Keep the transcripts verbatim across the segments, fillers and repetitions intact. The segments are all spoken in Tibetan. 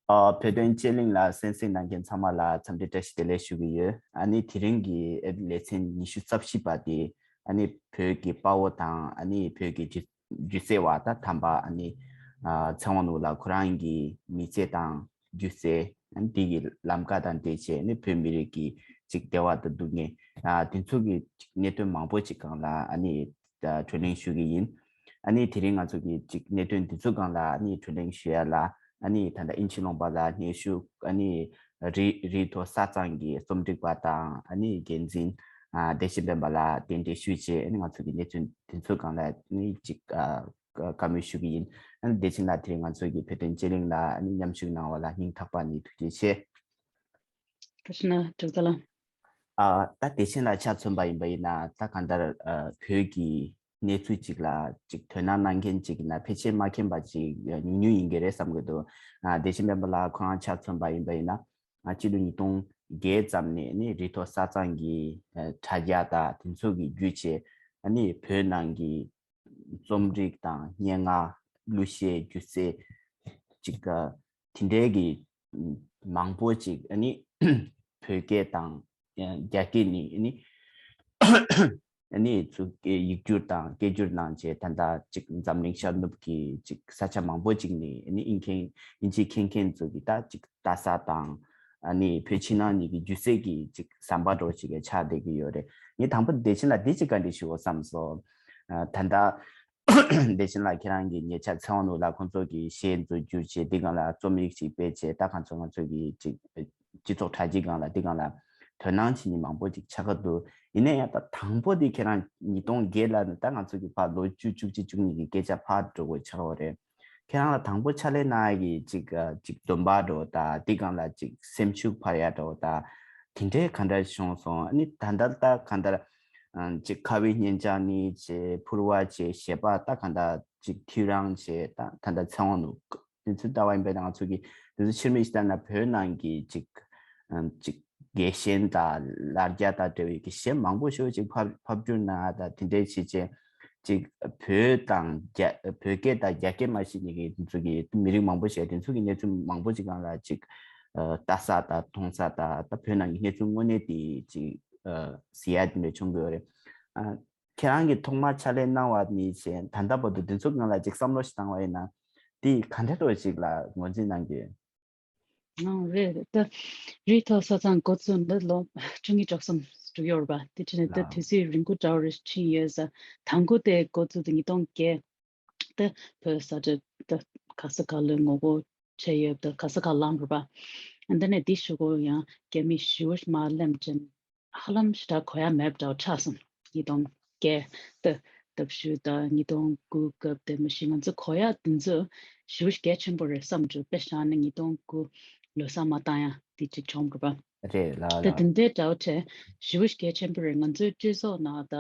ཨ། བོད་དོན་དཔྱད་གླེང་ལ་གསན་གཟིགས་གནང་མཁན་ཚང་མ་ལ་འཚམས་འདྲི་བཀྲ་ཤིས་བདེ་ལེགས་ཞུ་གི་ཡོད། ཨ་ནི་དེ་རིང་གི་ཨེབ་ལེ་ཚན་ཉི་ཤུ་རྩ་བཞི་པ་དེ་ཨ་ནི་བོད་ཀྱི་དཔའ་བོ་དང་ཨ་ནི་བོད་ཀྱི་སྒྱུ་སྒྱུ་རྩལ་བ་ད་དམ་པ་ཨ་ནི་ཨ་ཚེ་དབང་ནོར་བུ་ལགས་ཁོ་རང་གི་མི་ཚེ་དང་སྒྱུ་རྩལ་ཨ་ནི་དེ་གི་ལམ་ཀ་དང་འབྲེལ་བྱས་ཨ་ནི་བོད་མི་རིགས་ཀྱི་ཅིག་བདེ་བ་དང་སྡུག་བསྔལ་ཨ་དེ་ཚོ་གི་ཅིག་གནད་དོན་མང་པོ་ཅིག་སྒང་ལ་ཨ་ནི་ཨ་བགྲོ་གླེང་ཞུ་གི་ཡིན། ཨ་ནི་དེ་རིང་ང་ཚོ་གི་ཅིག་གནད་དོན་འདི་ཚོ་སྒང་ལ་ཨ་ནི་བགྲོ་གླེང་ཞུ་ཡ་ལ་ཨ་ནི་ད་ལྟ་དབྱིན་ཇི་ལུང་པ་ལ་སྙན་ཞུ་ཨ་ནི་རི་རི་མཐོ་ས་གཙང་གི་རྩོམ་སྒྲིག་པ་དང་ཨ་ནི་འགན་འཛིན་ཨ་བདེ་ཆེན་སྤེན་པ་ལ་གདན་འདྲེན་ཞུས་རྗེས་ཨ་ནི་ང་ཚོ་གི་གནད་དོན་འདི་ཚོ་སྒང་ལ་ཨ་ནི་ཅིག་ཨ་བཀའ་མོལ་ཞུ་གི་ཡིན། ཨ་ནི་བདེ་ཆེན་ལགས་དེ་རིང་ང་ཚོ་གི་བོད་དོན་དཔྱད་གླེང་ལ་ཨ་ནི་མཉམ་ཞུགས་གནང་བ་ལ་སྙིང་ཐག་པ་ནས་ཐུགས་རྗེ་ཆེ། བཀྲ་ཤིས་བདེ་ལེགས་ལགས། ཨ་ད་བདེ་ཆེན་ལགས་ཆ་མཚོན་པ་ཡིན་པ་ཡིན་ན་ད་གང་ལྟར་ཨ་བོད་ཀྱི་གནས་ཚུལ་ཅིག་ལ་ཅིག་དོ་སྣང་གནང་མཁན་ཅིག་ཡིན་ན་ཕལ་ཆེར་མ་མཁྱེན་པ་ཅིག་ཉུང་ཉུང་ཡིན་གྱི་རེད་བསམ་གྱི་འདུག་ཨ་བདེ་ཆེན་སྤེན་པ་ལགས་ཁོ་རང་ཆ་མཚོན་པ་ཡིན་པ་ཡིན་ན་ཨ་སྤྱི་ལོ་ཉིས་སྟོང་བརྒྱད་ཙམ་ནས་ནི་རི་མཐོ་ས་གཙང་གི་ཨ་དྲ་རྒྱ་དང་དེ་ཚོ་གི་བརྒྱུད་བྱས་ཨ་ནི་བོད་ནང་གི་རྩོམ་རིག་དང་སྙན་ངག་གླུ་གཞས་སྒྱུ་རྩལ་ཅིག་དེ་འདྲའི་གི་མང་པོ་ཅིག་ཨ་ནི་བོད་སྐད་དང་རྒྱ་སྐད་ནི་ཨ་ནི་ཨ་ནི་ཚུ་ཡིག་སྒྱུར་དང་སྐད་སྒྱུར་གནང་བྱས་ད་ལྟ་ཅིག་འཛམ་གླིང་ཤར་ནུབ་ཀྱི་ཅིག་ས་ཆ་མང་པོ་ཅིག་ནས་ཨ་ནི་ཨིན་མཁན་ཨིན་ཇི་མཁྱེན་མཁན་ཚོ་གི་ད་ཅིག་ལྟ་ས་དང་ཨ་ནི་བོད་ཕྱི་ནང་གཉིས་ཀྱི་སྒྱུ་རྩལ་གྱི་ཅིག་ཟམ་པ་འདྲ་བོ་ཅིག་གི་ཆགས་བསྡད་ཀྱི་ཡོད་རེད། ངས་དང་པོ་བདེ་ཆེན་ལ་འདི་ཅིག་བཀའ་འདྲི་ཞུ་འོ་བསམ་སོང་། ཨ་ད་ལྟ་བདེ་ཆེན་ལགས་ཁྱེད་རང་གི་ཉེ་ཆར་ཚེ་དབང་ནོར་བུ་ལགས་ཁོང་ཚོ་གི་གཞས་ཚོ་བསྒྱུར་བྱས་འདི་སྒང་ལ་རྩོམ་ཡིག་ཅིག་སྤེལ་བྱས་ད་གང་ཚོ་ང་ཚོ་གི་ཅིག་སྤྱི་ཚོགས་དྲ་རྒྱའི་སྒང་ལ་འདི་སྒང་ལ་དོ་སྣང་བྱེད་མཁན་མང་པོ་ཅིག་ཆགས་ཀྱི་འདུག་ཡིན་ན་ཡང་ད་དང་པོ་འདི་ཁྱེད་རང་ཉིས་སྟོང་བརྒྱད་ལ་ནི་ད་ང་ཚོ་གི་ཕར་ལོ་བཅུ་བཅུ་གཅིག་བཅུ་གཉིས་ཀྱི་སྐད་ཆ་ཕར་འགྲོ་དགོས་ཆགས་པ་རེད། ཁྱེད་རང་ལ་དང་པོ་ཕྱག་ལས་གནང་ཡ་གི་ཅིག་ཨ་ཅིག་འདོན་པ་འདྲ་བོ་དང་འདི་སྒང་ལ་ཅིག་སེམས་ཤུགས་འཕར་ཡ་འདྲ་བོ་དང་དེ་འདྲའི་ག་འདྲ་བྱུང་སོང་། ཨ་ནི་ད་ལྟ་ད་ག་འདྲ་ཨ་ཅིག་ཁ་བའི་སྙན་ལྕགས་ནི་ཅེས་ཕུར་བ་ཅེས་གཞས་པ་ད་ག་འདྲ་ཅིག་ཐུའུ་རང་ཅེས་ད་ད་ལྟ་ཚེ་དབང་ནོར་བུ་དེ་ཚོ་ལྟ་བ་ཡིན་པས་ན་ང་ཚོ་གི་དེ་ཚོ་ཕྱིར་མིག་ཅིག་ལྟ་ན་བོད་ནང་གི་ཅིག་ཨ་ཅིག་རྒྱལ་ཞེན་དང་ལར་རྒྱ་དང་འབྲེལ་བའི་གི་གཞས་མང་པོ་ཞེ་པོ་ཅིག་ཕབ་ཕབ་བསྒྱུར་གནང་ཡ་དང་དེ་འདྲའི་བྱས་རྗེས་ཅིག་བོད་དང་རྒྱ་བོད་སྐད་དང་རྒྱ་སྐད་མ་ཤེས་མཁན་གྱི་དེ་ཚོ་གི་མི་རིགས་མང་པོ་ཞིག་དེ་ཚོ་གི་གནས་ཚུལ་མང་པོ་ཅིག་སྒང་ལ་ཅིག་ཨ་ལྟ་ས་དང་མཐོང་ས་དང་ད་བོད་ནང་གི་གནས་ཚུལ་དངོས་གནས་དེ་ཅིག་ཨ་གཟིགས་ཡ་དེ་འདྲ་བྱུང་གི་ཡོད་རེད། ཨ་ཁྱེད་རང་གིས་ཐོག་མར་ཕྱག་ལས་གནང་བ་ནས་བྱས་ད་ལྟ་བར་དུ་དེ་ཚོ་སྒང་ལ་ཅིག་བསམ་བློ་ཞིག་བཏང་བ་ཡིན་ན་དེ་ག་འདྲ་འདྲ་བོ་ཅིག་ལ་ངོས་འཛིན་གནང་གི་ཡོད། ཨང་རེད་རེད། ད་རི་མཐོ་ས་གཙང་འགོ་བཙུགས་འདི་ལོ་བཅུ་གཉིས་གྲོགས་སམ་འགྲོ་ཡོད་རེད་པ། དེ་དྲན་ནས་ད་དུས་ཚོད་རིང་པོ་འདྲ་བོ་རེ་ཕྱིན་ཡོད་ས། དང་པོ་དེ་འགོ་བཙུགས་དེ་ཉིས་སྟོང་བརྒྱད། ད་བོད་ས་ཁྲ་ད་ག་ས་ག་ལ་ངོ་རྒོལ་བྱས་ཡོད། ད་ག་ས་ག་ལངས་རེད་པ། འདི་ནས་འདི་ཞུ་གོ་ཡང་རྒྱ་མི་ཞུ་མ་ལེམ་ཅན། ཧ་ལམ་ཞེ་དྲག་གོ་ཡ་མེད་པ་འདྲ་བོ་ཆགས་སོང་། ཉིས་སྟོང་བརྒྱད་ད་ལྟ་བཞུགས་ད་ཉིས་སྟོང་དགུ་སྐབས་དེ་མ་གཞི་ང་ཚོ་གོ་ཡ་དེ་ཚོ་ཞེ་པོ་གལ་ཆེན་པོ་རེད་བསམ་འདུག་དཔེ་བཞག་ན་ཉིས་སྟོང་དགུ་ལོ་གསར་མ་བཏང་ཡ་དེ་གཅིག་བྱུང་འདུག་པ། རེད་ལ་ད་ལ། དེ་འདྲའི་འདྲ་བོ་བྱས་ཞེ་པོ་གལ་ཆེན་པོ་རེད། ང་ཚོའི་སྤྱི་ཚོགས་ནང་ད་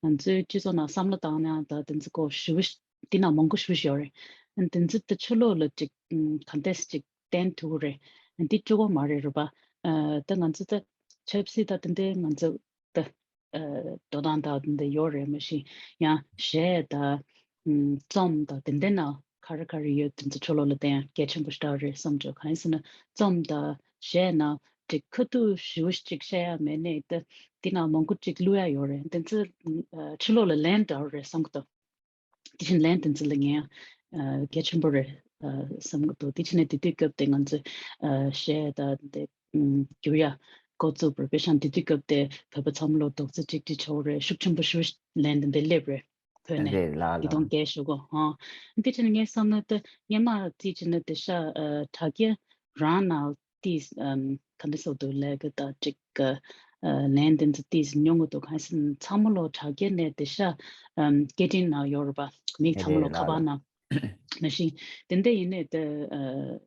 ང་ཚོའི་སྤྱི་ཚོགས་ནང་བསམ་བློ་བཏང་ན་ད་དེ་ཚོ་གོ་ཞེ་པོ་དེ་ནང་མང་པོ་ཞེ་པོ་ཡོད་རེད། དེ་ཚོ་ད་ཕྱི་ལོགས་ལ་ཅིག་ག་འདྲས་ཅིག་བསྟན་ཐུབ་ཀྱི་རེད། འདི་གཅིག་པོ་མ་རེད་རེད་པ། ཨ་ད་ང་ཚོ་ད་ཆབ་སྲིད་ད་དེ་འདྲའི་ང་ཚོ་ད་ཨ་དོ་སྣང་ད་དེ་འདྲ་ཡོད་རེད། མ་གཞི་ཡང་གཞས་ད་ཨུམ་རྩོམ་ད་དེ་འདྲའི་ནང་ག་རེ་ག་རེ་ཡོད་དེ་ཚོ་ཕྱི་ལོགས་ལ་བསྟན་ཡ་གལ་ཆེན་པོ་ཞེ་དྲག་རེད་བསམ་འདུག་གང་ཡིན་ཟེར་ན་རྩོམ་ད་གཞས་ནང་ཅིག་ཁ་ཐུག་ཞེ་པོ་ཅིག་བཤད་ཡ་མེད་ནའི་ད་དེ་ནང་མང་པོ་ཅིག་བླུག་ཡ་ཡོད་རེད། དེ་ཚོ་ཨ་ཕྱི་ལོགས་ལ་ལན་འདྲ་བོ་རེད་བསམ་གི་འདུག་དེ་བཞིན་ལན་དེ་ཚོ་ལ་ངས་ཨ་གལ་ཆེན་པོ་རེད་ཨ་བསམ་གི་འདུག་དེ་བྱས་ནས་དེ་དུས་སྐབས་དེ་ང་ཚོས་ཨ་གཞས་དང་དེ་ཨམ་བསྒྱུར་ཡ་འགོ་བཙུགས་པར་དཔེ་བཞག་དེ་དུས་སྐབས་དེ་བོད་པ་ཚང་མ་ལོ་རྡོག་རྩ་གཅིག་སྒྲིལ་བྱ་བ་རེད། ཤུགས་ཆེན་པོ་ཞེ་པོ་ལན་དེ་འདྲ་སླེབས་རེད་བོད་ནས། རེད་ལ་ཉིས་ལ། སྟོང་བརྒྱད་ཞུ་གོ་ཧང་། དེ་བྱས་ནས་ངས་བསམ་ན་དེ་སྔོན་མ་རྩིས་བྱས་ན་དེ་ཤ་ཨ་དྲ་རྒྱ་རང་ནང་ཏིས་ཨམ་ག་འདྲ་སོགས་དུ་ལས་ཀ་དང་ཅིག་ཨ་ལན་དེ་ཚོ་ཏིས་ཉུང་ངུ་འདུག་གང་ཡིན་ཟེར་ན་ཚང་མ་ལོ་དྲ་རྒྱ་ནས་དེ་ཤ་ཨམ་སྐད་འཕྲིན་ནང་ཡོད་རེད་པ། མི་ཚང་མ་ལོ་ཁ་པར་ནང་། ནང་བཞིན་དེ་འདྲ་ཡིན་ནའི་དེ་ཨ་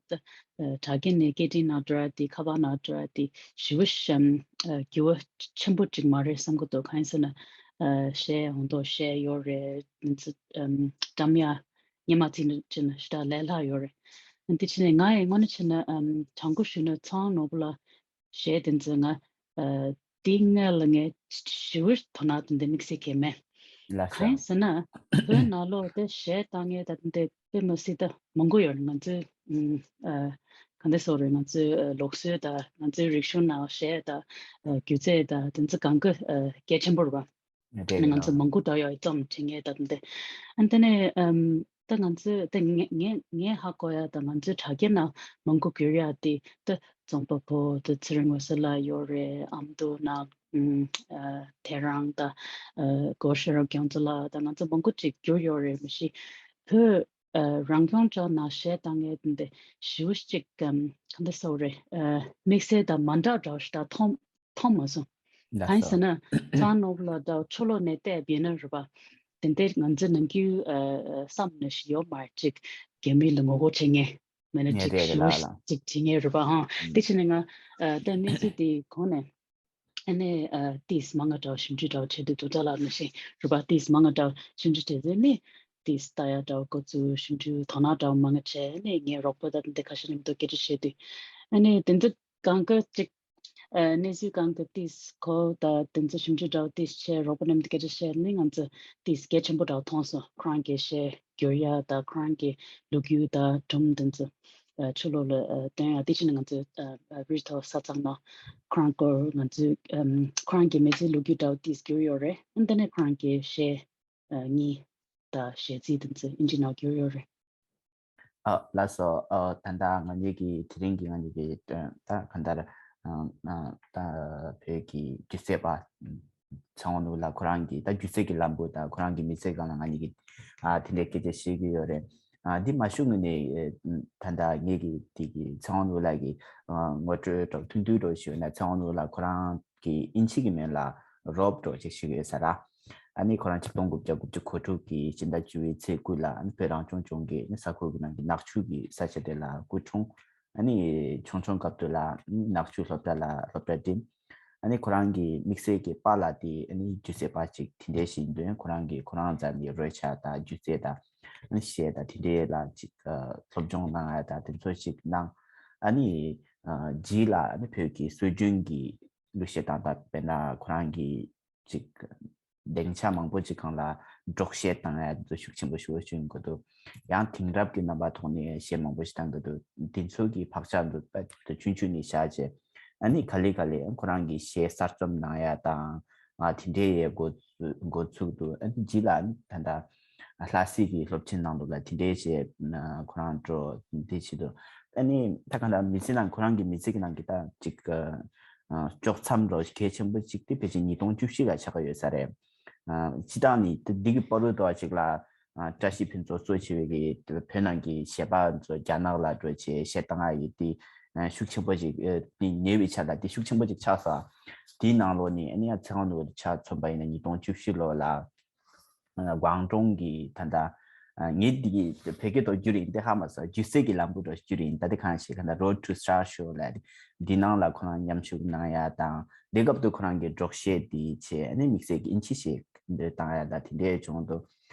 ད་ཨ་དྲ་རྒྱ་ནས་སྐད་འཕྲིན་ནང་འགྲོ་ཡ་དེ་ཁ་པར་ནང་འགྲོ་ཡ་དེ་ཞེ་པོ་ཤམ་ཨ་འགྱུར་བ་ཆེན་པོ་ཅིག་མ་རེད་བསམ་གི་འདུག་གང་ཡིན་ཟེར་ན་ཨ་གཞས་འོང་དོ་གཞས་ཡོད་རེད། དེ་ཚོ་ཨམ་བཀྲམ་ཡ་སྔོན་མ་བརྩིས་ན་ཅི་ན་ཞེ་དྲག་ལས་སླ་ཡོད་རེད། འདི་ཕྱི་ནས་ང་ཡི་དངོས་གནས་བྱས་ན་ཨམ་དྲང་པོ་ཞུས་ན་ཚེ་དབང་ནོར་བུ་ལགས་གཞས་དེ་ཚོ་ང་ཨ་དེའི་སྔོན་ལ་ངས་ཞེ་པོ་དོ་སྣང་དེ་འདྲ་དམིགས་བསལ་གང་མེད། ལ་གང་ཡིན་ཟེར་ན་བོད་ནང་ལོགས་དེ་གཞས་བཏང་མཁན་ད་དེ་འདྲ་དཔེ་མི་སྲིད་ད་མང་པོ་ཡོད་རེད། ང་ཚོའི་ཨམ་ཨ་ ག་འདྲ་ཟེར་དགོས་རེད། ང་ཚོའི་ཨ་ལུགས་སྲོལ་དང་ང་ཚོའི་རིག་གཞུང་ནང་བཤད་དང་ཨ་སྒྱུ་རྩལ་དང་དེ་ཚོ་གང་ག་ཨ་གལ་ཆེན་པོ་རེད་པ། ཨ་ནི་ང་ཚོ་མང་པོ་འདྲ་ཡོད་རྩོམ་བྲིས་མཁན་དང་དེ་འདྲ། ཨ་ནི་དེ་ནས་ཨམ་ད་ང་ཚོས་ད་ངས་ངས་ངས་ཧ་གོ་ཡ་དང་ང་ཚོའི་དྲ་རྒྱའི་ནང་མང་པོ་བསྒྱུར་ཡ་དེ་ད་རྫོང་དཔོན་པོ་ད་ཚེ་རིང་འོད་ཟེར་ལགས་ཡོད་རེད། ཨ་མདོ་ནང་ཨ་དེ་རང་ད་ཨ་སྒོ་ཤེས་རབ་རྒྱ་མཚོ་ལགས་དང་ང་ཚོ་མང་པོ་ཅིག་བསྒྱུར་ཡོད་རེད། མ་གཞི་བོད་ཨ་རང་སྐྱོང་ལྗོངས་ནང་གཞས་བཏང་མཁན་དེ་འདྲ་ཞེ་པོ་ཅིག་ཨམ་ག་འདྲ་ཟེར་དགོས་རེད། ཨ་དམིགས་བསལ་དང་མ་འདྲ་འདྲ་བོ་ཞིག་ད་མཐོང་མཐོང་མ་སོང་། གང་ཡིན་ཟེར་ན་ཚེ་དབང་ནོར་བུ་ལགས་འདྲ་བོ་ཕྱི་ལོགས་ནས་བལྟས་པ་ཡིན་ན་རེད་པ། དེ་འདྲའི་ང་ཚོའི་ནམ་རྒྱུན་ཨ་ཨ་བསམ་ནས་ཞིག་ཡོད་མ་རེད། ཅིག་རྒྱ་མི་ལ་ངོ་རྒོལ་བྱེད་མཁན་མིན་ན་ཅིག་ཞེ་པོ་ཅིག་བྱེད་མཁན་རེད་པ། ཧང་། དེ་བྱས་ནས་ང་ཨ་ད་གནས་ཚུལ་དེ་གོ་ནས་ཨ་ནི་ཨ་ཏིས་མང་ང་འདྲ་བོ་ཞིབ་འཇུག་འདྲ་བོ་བྱས་དུས་དུ་ད་ལ་ནི་ཞིག་རེད་པ། ཏིས་མང་ང་འདྲ་བོ་ཞིབ་འཇུག་བྱས་ཚེ་ནི་ཏིས་ལྟ་ཡ་འདྲ་བོ་འགོ་ཚུགས། ཞིབ་འཇུག་དོ་སྣང་འདྲ་བོ་མང་ང་བྱས་ནས་ངའི་རོགས་པ་དང་དེ་འདྲ་ཁ་ཤས་མཉམ་དུ་སྐད་ཆ་བཤད་དུས་ཨ་ནི་དེ་ཚོ་གང་ག་ཅིག་ཨ་གནས་ཚུལ་གང་ག་ཏིས་གོ་ད་དེ་ཚོ་ཞིབ་འཇུག་འདྲ་བོ་ཏིས་བྱས་རོགས་པ་མཉམ་དུ་སྐད་ཆ་བཤད་ནས་ང་ཚོ་ཏིས་གལ་ཆེན་པོ་འདྲ་བོ་མཐོང་སོང་། ཁོ་རང་གི་གཞས་བསྒྱུར་ཡ་དང་ཁོ་རང་གི་ལོ་རྒྱུས་དང་སྒྲུང་དེ་ཚོ་ཨ་ཕྱི་ལོགས་ལ་ཨ་སྟོན་ཡ། དེ་བྱས་ནས་ང་ཚོ་ཨ་ཨ་རིའི་ཐོག་ས་མཚམས་ནང་ཁོ་རང་སྐོར་ང་ཚོའི་ཨམ་ཁོ་རང་གི་མི་ཚེའི་ལོ་རྒྱུས་འདྲ་བོ་ཏིས་བསྒྱུར་ཡོད་རེད། ཨ་ནི་དེ་ནས་ཁོ་རང་གི་གཞས་ཨ་གཉིས་དང་གཞས་ཚིག་དེ་ཚོ་ཨིན་ཇི་ནང་བསྒྱུར་ཡོད་རེད། ཨ་ལགས་སོ། ཨ་ད་ལྟ་ང་གཉིས་ཀྱི་དེ་རིང་གི་ང་གཉིས་ཀྱི་ཨ་ད་གང་ལྟར་ཨ་ཨ་ད་བོད་ཀྱི་སྒྱུ་རྩལ་པ་ཚེ་དབང་ནོར་བུ་ལགས་ཁོ་རང་གི་ད་སྒྱུ་རྩལ་གྱི་ལམ་བུ་དང་ཁོ་རང་གི་མི་ཚེ་སྒང་ལ་ང་གཉིས་ཀྱི་ཨ་དེ་འདྲའི་སྐད་ཆ་བཤད་ཀྱི་ཡོད་རེད། ཨ་འདི་མ་ཞུ་སྔོན་ནས་ཨ་ད་ལྟ་ངེད་ཀྱི་དེ་གི་ཚེ་དབང་ནོར་བུ་ལགས་ཀྱི་ཨ་ངོ་སྤྲོད་འདྲ་ཐུང་ཐུང་འདྲ་ཞུས་ན། ཚེ་དབང་ནོར་བུ་ལགས་ཁོ་རང་གི་ཨིན་ཇི་གི་མིང་ལ་རོབ་འདྲ་ཅིག་ཞུ་གི་ཡོད་ས་རེད། ཨ་ནི་ཁོ་རང་ཆིག་སྟོང་དགུ་བརྒྱ་དགུ་བཅུ་གོ་དྲུག་གི་སྤྱི་ཟླ་བཅུ་པའི་ཚེས་དགུ་ལ་ཨ་ནི་བོད་རང་སྐྱོང་ལྗོངས་ཀྱི་ཨ་ནི་ས་ཁུལ་གྱི་ནང་གི་ནག་ཆུ་གི་ས་ཆ་དེ་ལ་སྐུ་འཁྲུངས། ཨ་ནི་ཆུང་ཆུང་སྐབས་དུས་ལ་ཨ་ནི་ནག་ཆུ་སློབ་གྲྭ་ལ་སློབ་གྲྭ་འགྲིམས། ཨ་ནི་ཁོ་རང་གི་དམིགས་བསལ་གྱི་པཱ་ལགས་དེ་ཨ་ནི་སྒྱུ་རྩལ་པ་ཅིག་དེ་འདྲ་ཞིག་ཡིན་དུས་ཁོ་རང་གིས་ཁོ་རང་མཛད་པའི་རོལ་ཆ་དང་སྒྱུ་རྩལ་དང་ཨ་ནི་གཞས་དང་དེ་འདྲའི་ལ་ཅིག་ཨ་སློབ་སྦྱོང་གནང་ཡ་དང་དེ་ཚོ་ཞིག་གནང་། ཨ་ནི་ཨ་རྗེས་ལ་ཨ་ནི་བོད་ཀྱི་སྲོལ་རྒྱུན་གྱི་གླུ་གཞས་བཏང་སྟངས་དཔེར་ན་ཁོ་རང་གིས་ཅིག་སྡིངས་ཆ་མང་པོ་ཅིག་སྒང་ལ་འབྲོག་གཞས་བཏང་ཡ་དེ་ཚོ་ཤུགས་ཆེན་པོ་ཞེ་པོ་ཅིག་ཡོང་གི་འདུག། ཡང་དེང་རབས་ཀྱི་རྣམ་པ་ཐོག་ནས་གཞས་མང་པོ་ཞིག་བཏང་གི་འདུག། དེ་ཚོ་གི་བག་ཆགས་འདུག་པ་དེ་ཆུང་ཆུང་ནས་བཞག་བྱས། ཨ་ནི་ག་ལེ་ག་ལེ་ཁོ་རང་གི་གཞས་གསར་རྩོམ་གནང་ཡ་དང་ཨ་དེ་འདྲའི་ཡས་འགོ་འགོ་ཚུགས་འདུག། ཨ་ནི་རྗེས་ལ་ཨ་ནི་ད་ལྟ་ལྷ་སའི་གི་སློབ་ཆེན་ནང་དུ་ལ་དེ་འདྲའི་བྱས་ཁོ་རང་འགྲོ་དེ་བྱེད་འདུག། ཨ་ནི་ད་ག་ད་མི་ཚེ་ནང་ཁོ་རང་གི་མི་ཚེ་གི་ནང་གི་ད་ཅིག་ཨ་ཨ་ལྕོགས་མཚམས་རོ་གལ་ཆེན་པོ་ཅིག་དེ་ཕལ་ཆེར་ཉིས་སྟོང་བཅུ་བཞི་ལ་ཆགས་ཀྱི་ཡོད་ས་རེད། ཨ་སྤྱིར་བཏང་ནི་དེ་འདི་གི་བར་དུ་དོ་ཅིག་ལ་ཨ་བཀྲ་ཤིས་ཕུན་ཚོགས་གཙོ་ཆེ་བའི་གི་བོད་ནང་གི་གཞས་པ་ཚོ་རྒྱ་ནག་ལ་འགྲོ་བྱས་གཞས་བཏང་ཡ་ཡི་དེ་ཨ་ཤུགས་ཆེན་པོ་ཅིག་ཨ་དེ་ཉེ་བའི་ཆར་ལ་དེ་ཤུགས་ཆེན་པོ་ཅིག་ཆགས་སོང་། དེའི་ནང་ལོགས་ནས་ཨ་ནི་ཡང་ཚེ་དབང་ནོར་བུ་ཆ་མཚོན་པ་ཡིན་ན་ཉིས་སྟོང་བཅུ་བཞི་ལོ་ལ། ཨ་ཀོང་ཀྲོང་གི་ད་ལྟ་ཨ་ངས་འདི་གི་བོད་སྐད་ཐོག་བསྒྱུར་ཡིན་ཏེ་ཧ་མ་སོང་། སྒྱུ་རྩལ་གྱི་ལམ་བུ་འདྲ་བསྒྱུར་ཡིན། ད་ལྟ་གང་ཞིག་ག་ད་Road to Star Show ལ་འདི་ནང་ལ་ཁོ་རང་མཉམ་ཞུགས་གནང་ཡ་དང་། དེ་སྐབས་དུ་ཁོ་རང་གི་འབྲོག་གཞས་འདི་བྱས་ཨ་ནི་དམིགས་བསལ་གྱི་ཨིན་ཇི་ཞིག་འདི་བཏང་ཡ་ད་དེ་འདྲས་བྱུང་འདུག།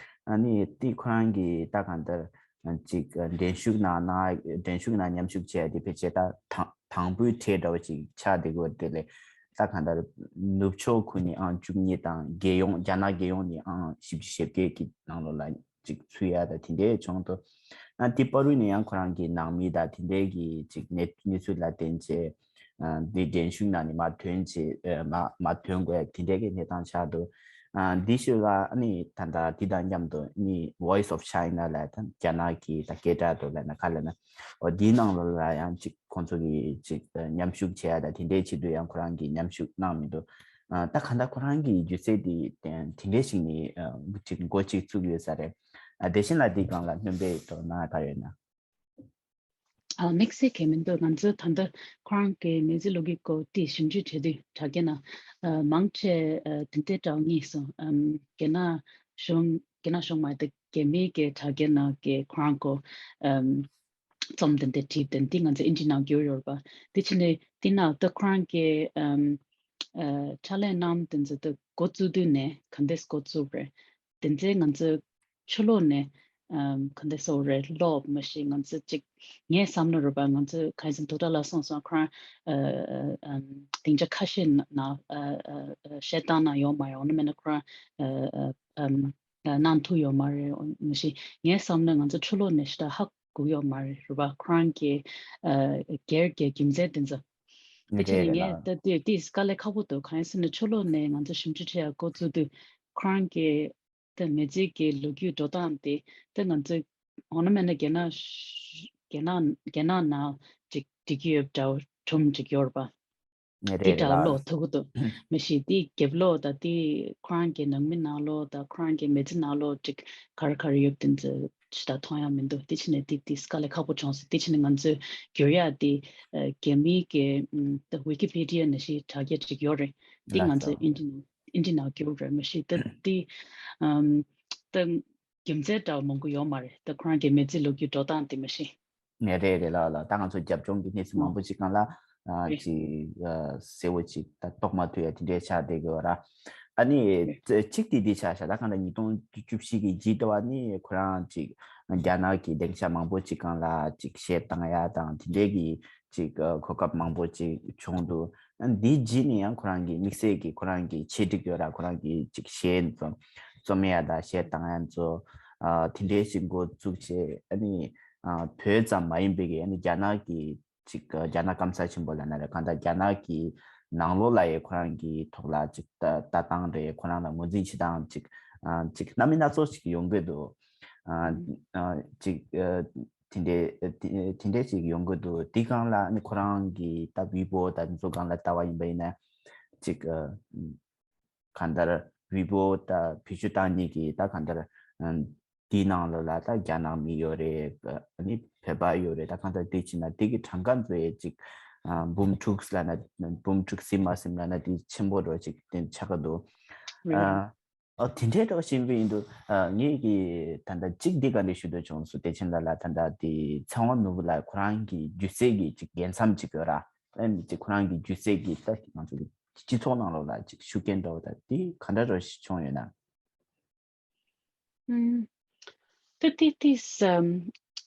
ཨ་ནི་དེ་ཁོ་རང་གི་ད་གང་ལྟར་ཅིག་འགྲན་ཞུགས་ནང་ན་འགྲན་ཞུགས་ནང་མཉམ་ཞུགས་བྱས་ཏེ་ཕལ་ཆེར་ད་དང་དང་པོའི་གྲས་འདྲ་བོ་ཅིག་ཆགས་བསྡད་ཀྱི་ཡོད་རེད། དེ་ལས་ད་གང་ལྟར་ནུབ་ཕྱོགས་ཁུལ་ནས་ཨང་བཅུ་གཉིས་དང་རྒྱལ་ཡོངས་རྒྱ་ནག་རྒྱལ་ཡོངས་ནས་ཨང་བཞི་བཅུ་ཞེ་བརྒྱད་ཀྱི་ནང་ལོགས་ལ་ཅིག་ཚུད་ཡ་ད་དེ་འདྲའི་བྱུང་འདུག། ཨ་དེ་བར་དུ་ནས་ཡང་ཁོ་རང་གི་ནང་མི་ད་དེ་འདྲའི་གི་ཅིག་གནས་གནས་ཚུལ་ལ་བརྟེན་བྱས། ཨ་འདི་འགྲན་ཞུགས་ནང་ནས་མར་ཐོན་བྱས་ཨ་མ་མར་ཐོན་དགོས་ཡ་དེ་འདྲའི་གི་གནས་སྟངས་ཆགས་འདུག། ཨ་འདི་ཞོལ་ལ་ཨ་ནི་ད་ལྟ་འདི་དང་མཉམ་དུ་ཨ་ནི་Voice of China ལ་ད་རྒྱ་ནག་གི་ད་སྐད་གྲགས་འདུག་ལབ་ན་ག་ལབ་ན། འོ་འདིའི་ནང་ལོགས་ལ་ཡང་ཅིག་ཁོང་ཚོ་གི་ཅིག་མཉམ་ཞུགས་བྱེད་ཡ་ད་དེ་འདྲའི་ཆེད་དུ་ཡང་ཁོ་རང་གིས་མཉམ་ཞུགས་གནང་མི་འདུག། ཨ་ད་ག་ད་ཁོ་རང་གི་སྒྱུ་རྩལ་འདི་དེ་འདྲའི་ཞིག་ནས་ཨ་ཅིག་འགོ་ཅིག་བཙུགས་ཡོད་ས་རེད། ཨ་དེ་བཞིན་ལ་འདི་སྒང་ལ་སྣོན་པ་དོ་སྣང་ག་ཡོད་ན། ཨ་དམིགས་བསལ་གང་མི་འདུག། ང་ཚོ་ད་ལྟ་ཁོ་རང་གི་མི་ཚེ་ལོ་རྒྱུས་སྐོར་དེ་ཞིབ་འཇུག་བྱེད་དུས་དྲ་རྒྱ་ནང་ཨ་མང་ཆེ་ཨ་དེ་འདྲའི་འདྲ་བོ་རྙེད་སོང་། ཨམ་རྒྱ་ནག་གཞུང་རྒྱ་ནག་གཞུང་མ་ཡིན་ད་རྒྱ་མིའི་གི་དྲ་རྒྱ་ནང་གི་ཁོ་རང་སྐོར་ཨམ་རྩོམ་དེ་འདྲ་བྲིས་དེ་འདི་ང་ཚོ་ཨིན་ཇི་ནང་བསྒྱུར་ཡོད་རེད་པ། དེ་ཕྱིན་ནས་དེ་ནང་ད་ཁོ་རང་གི་ཨམ་ཨ་ཕྱག་ལས་གནང་དེ་ཚོ་ད་འགོ་བཙུགས་དུས་ནས་ག་འདྲས་འགོ་བཙུགས་རེད། དེ་ཚོ་ང་ཚོ་ཕྱི་ལོགས་ནས་ཨམ་ག་འདྲས་ཟེར་དགོས་རེད། ཀློག་མ་ཤེས། ང་ཚོ་ཅིག་ངས་བསམ་ན་རེད་པ། ང་ཚོ་གང་ཡིན་ཟེར་ན་ཐུབ་བསྟན་ལགས་གསུངས་སོང་། ཁོ་རང་ཨ་ཨམ་སྡིངས་ཆ་ཁ་ཤས་ནང་ཨ་ཨ་ཨ་གཞས་བཏང་གནང་ཡོད་མ་རེད། འོ་ན་མིན་ན་ཁོ་རང་ཨ་ཨ་ཨམ་ཨ་གནང་ཐུབ་ཡོད་མ་རེད། མ་གཞི་ངས་བསམ་ན་ང་ཚོ་ཕྱི་ལོགས་ནས་ཞེ་དྲག་ཧ་ སྒུག་ཡོད་མ་རེད། རེད་པ། ཁོ་རང་གི་ཨ་སྒེར་གྱི་རྒྱུ་མཚན་དེ་ཚོ། དེ་བྱས་ནས་ངས་ད་དེ་དེ་དཀའ་ལས་ཁག་པོ་འདུག་གང་ཡིན་ཟེར་ན་ཕྱི་ལོགས་ནས་ང་ཚོ་ཞིབ་འཇུག་བྱེད་ཡ་འགོ་བཙུགས་དུས་ཁོ་རང་གི་ད་མི་ཚེ་གི་ལོ་རྒྱུས་འགྲོ་སྟངས་དེ་ད་ང་ཚོ་འོ་ན་མེད་ན་རྒྱ་ནག་རྒྱ་ནག་རྒྱ་ནག་ནང་ཅིག་འགྲིག་གི་ཡོད་འདྲ་བོ་གྲུབ་འགྲིག་ཡོད་རེད་པ། དེ་འདྲ་ལོག་ཐུག་གི་འདུག་མ་གཞི་དེ་རྒྱབ་ལོགས་དང་དེ་ཁོ་རང་གི་ནང་མི་ནང་ལོགས་དང་ཁོ་རང་གི་མི་ཚེ་ནང་ལོགས་ཅིག་ག་རེ་ག་རེ་ཡོད་དེ་ཚོ་ཅི་ད་མཐོང་ཡ་མི་འདུག་དེ་བྱས་ནས་དེ་དེ་དཀའ་ལས་ཁག་པོ་བྱུང་སོང་། དེ་བྱས་ནས་ང་ཚོས་བསྒྱུར་ཡ་དེ་ཨ་རྒྱ་མིའི་གི་ཨམ་ད་ཝི་ཀི་པི་ཌི་ཡ་ནང་བཞིན་དྲ་རྒྱ་ཅིག་ཡོད་རེད། དེ་ང་ཚོས་ཨིན་ཇི་ནང་ཨིན་ཇི་ནང་བསྒྱུར་རེད། མ་གཞི་ད་དེ་ཨམ་ད་རྒྱུ་མཚན་འདྲ་བོ་མང་པོ་ཡོད་མ་རེད། ད་ཁོ་རང་གི་མི་ཚེ་ལོ་རྒྱུས་འགྲོ་སྟངས་དེ་མ་གཞི། ནས་རེད་རེད་ལགས་ལགས། ད་ང་ཚོ་རྒྱབ་ལྗོངས་ཀྱི་གནས་ཚུལ་མང་པོ་ཅིག་སྒང་ལ་ཨ་རེད། ཅིག་ཨ་གསལ་བོ་ཅིག་ད་རྟོགས་མ་ཐུབ་ཡ་དེ་འདྲའི་ཆགས་བསྡད་ཀྱི་ཡོད་ར། ཨ་ནི་རེད། ཙ་གཅིག་དེ་འདི་ཆགས་ཤག་ད་གང་ལྟར་ཉིས་སྟོང་བཅུ་བཞི་གི་རྗེས་དུ་བ་ནི་ཁོ་རང་ཅིག་རྒྱ་ནག་གི་སྡིངས་ཆ་མང་པོ་ཅིག་སྒང་ལ་ཅིག་གཞས་བཏང་ཡ་དང་དེ་འདྲའི་གི་ཅིག་ཨ་གོ་སྐབས་མང་པོ་ཅིག་བྱུང་འདུག་ཨ་འདིའི་རྗེས་ནས་ཡང་ཁོ་རང་གི་དམིགས་བསལ་གྱི་ཁོ་རང་གི་ཆེད་སྒྲིག་ཡོད་ར། ཁོ་རང་གི་ཅིག་གཞས་ཚོ་རྩོམ་ཡ་དང་གཞས་བཏང་ཡ་ཚོ་ཨ་དེ་འདྲའི་ཞིག་འགོ་བཙུགས་བྱས། ཨ་ནི་ཨ་བོད་ཙམ་མ་ཡིན་པའི་གི་ཨ་ནི་རྒྱ་ནག་གི་ཅིག་ཨ་རྒྱ་ནག་སྐམ་ས་ཆེན་པོ་ལབ་ན་རེད། གང་ལྟར་རྒྱ་ནག་གི་ནང་ལོགས་ལ་ཡང་ཁོ་རང་གི་ཐོག་ལ་ཅིག་ལྟ་ལྟ་སྟངས་རེད། ཁོ་རང་ལ་ངོས་འཛིན་བྱེད་སྟངས་ཅིག་ཨ་ཅིག་སྣ་མིན་སྣ་ཚོགས་ཤིག་ཡོང་གི་འདུག་ཨ་ཨ་ཅིག་ཨ་དེ་འདྲའི་དེ་དེ་འདྲའི་ཞིག་ཡོང་གི་འདུག་དེ་སྒང་ལ་ནི་ཁོ་རང་གི་ད་ཝི་པོ་ད་དེ་ཚོ་སྒང་ལ་ལྟ་བ་ཡིན་པ་ཡིན་ན་ཅིག་ཨ་གང་ལྟར་ཝི་པོ་ད་བེད་སྤྱོད་བཏང་མཁན་གྱི་ད་གང་ལྟར་ཨ་དེའི་ནང་ལོགས་ལ་ད་རྒྱ་ནག་མི་ཡོད་རེད། ཨ་ནི་བོད་པ་ཡོད་རེད། ད་གང་ལྟར་དེ་ཕྱིན་ན་དེ་གི་གྲངས་ཀ་ཚོ་ཡས་ཅིག་ཨ་འབུམ་དྲུག་ལབ་ན་འབུམ་དྲུག་ཟིན་མ་ཟིན་ལབ་ན་དེ་ཆེན་པོ་འདྲ་ཅིག་དེ་ཆགས་ཀྱི་འདུག་ཨ་ཨ་དེ་འདྲའི་འདྲ་བོ་ཞིག་ཡིན་དུས་ཨ་ངེད་ཀྱིས་ད་ལྟ་གཅིག་འདི་ག་འདྲ་ཞུ་འདོད་བྱུང་སོང་། བདེ་ཆེན་ལགས་ལ་ད་ལྟ་དེ་ཚེ་དབང་ནོར་བུ་ལགས་ཁོ་རང་གི་སྒྱུ་རྩལ་གྱི་ཅིག་རྒྱལ་མཚམས་ཅིག་ཡོད་ར། ཨ་ནི་ཅིག་ཁོ་རང་གི་སྒྱུ་རྩལ་གྱི་ད་ང་ཚོ་གི་སྤྱི་ཚོགས་ནང་ལོགས་ལ་ཅིག་ཤུགས་རྐྱེན་འདྲ་བོ་ད་དེ་ག་འདྲ་འདྲ་བོ་ཞིག་བྱུང་ཡོད་ན། ཨུམ། ད་ཏི་ཏིས་ཨམ་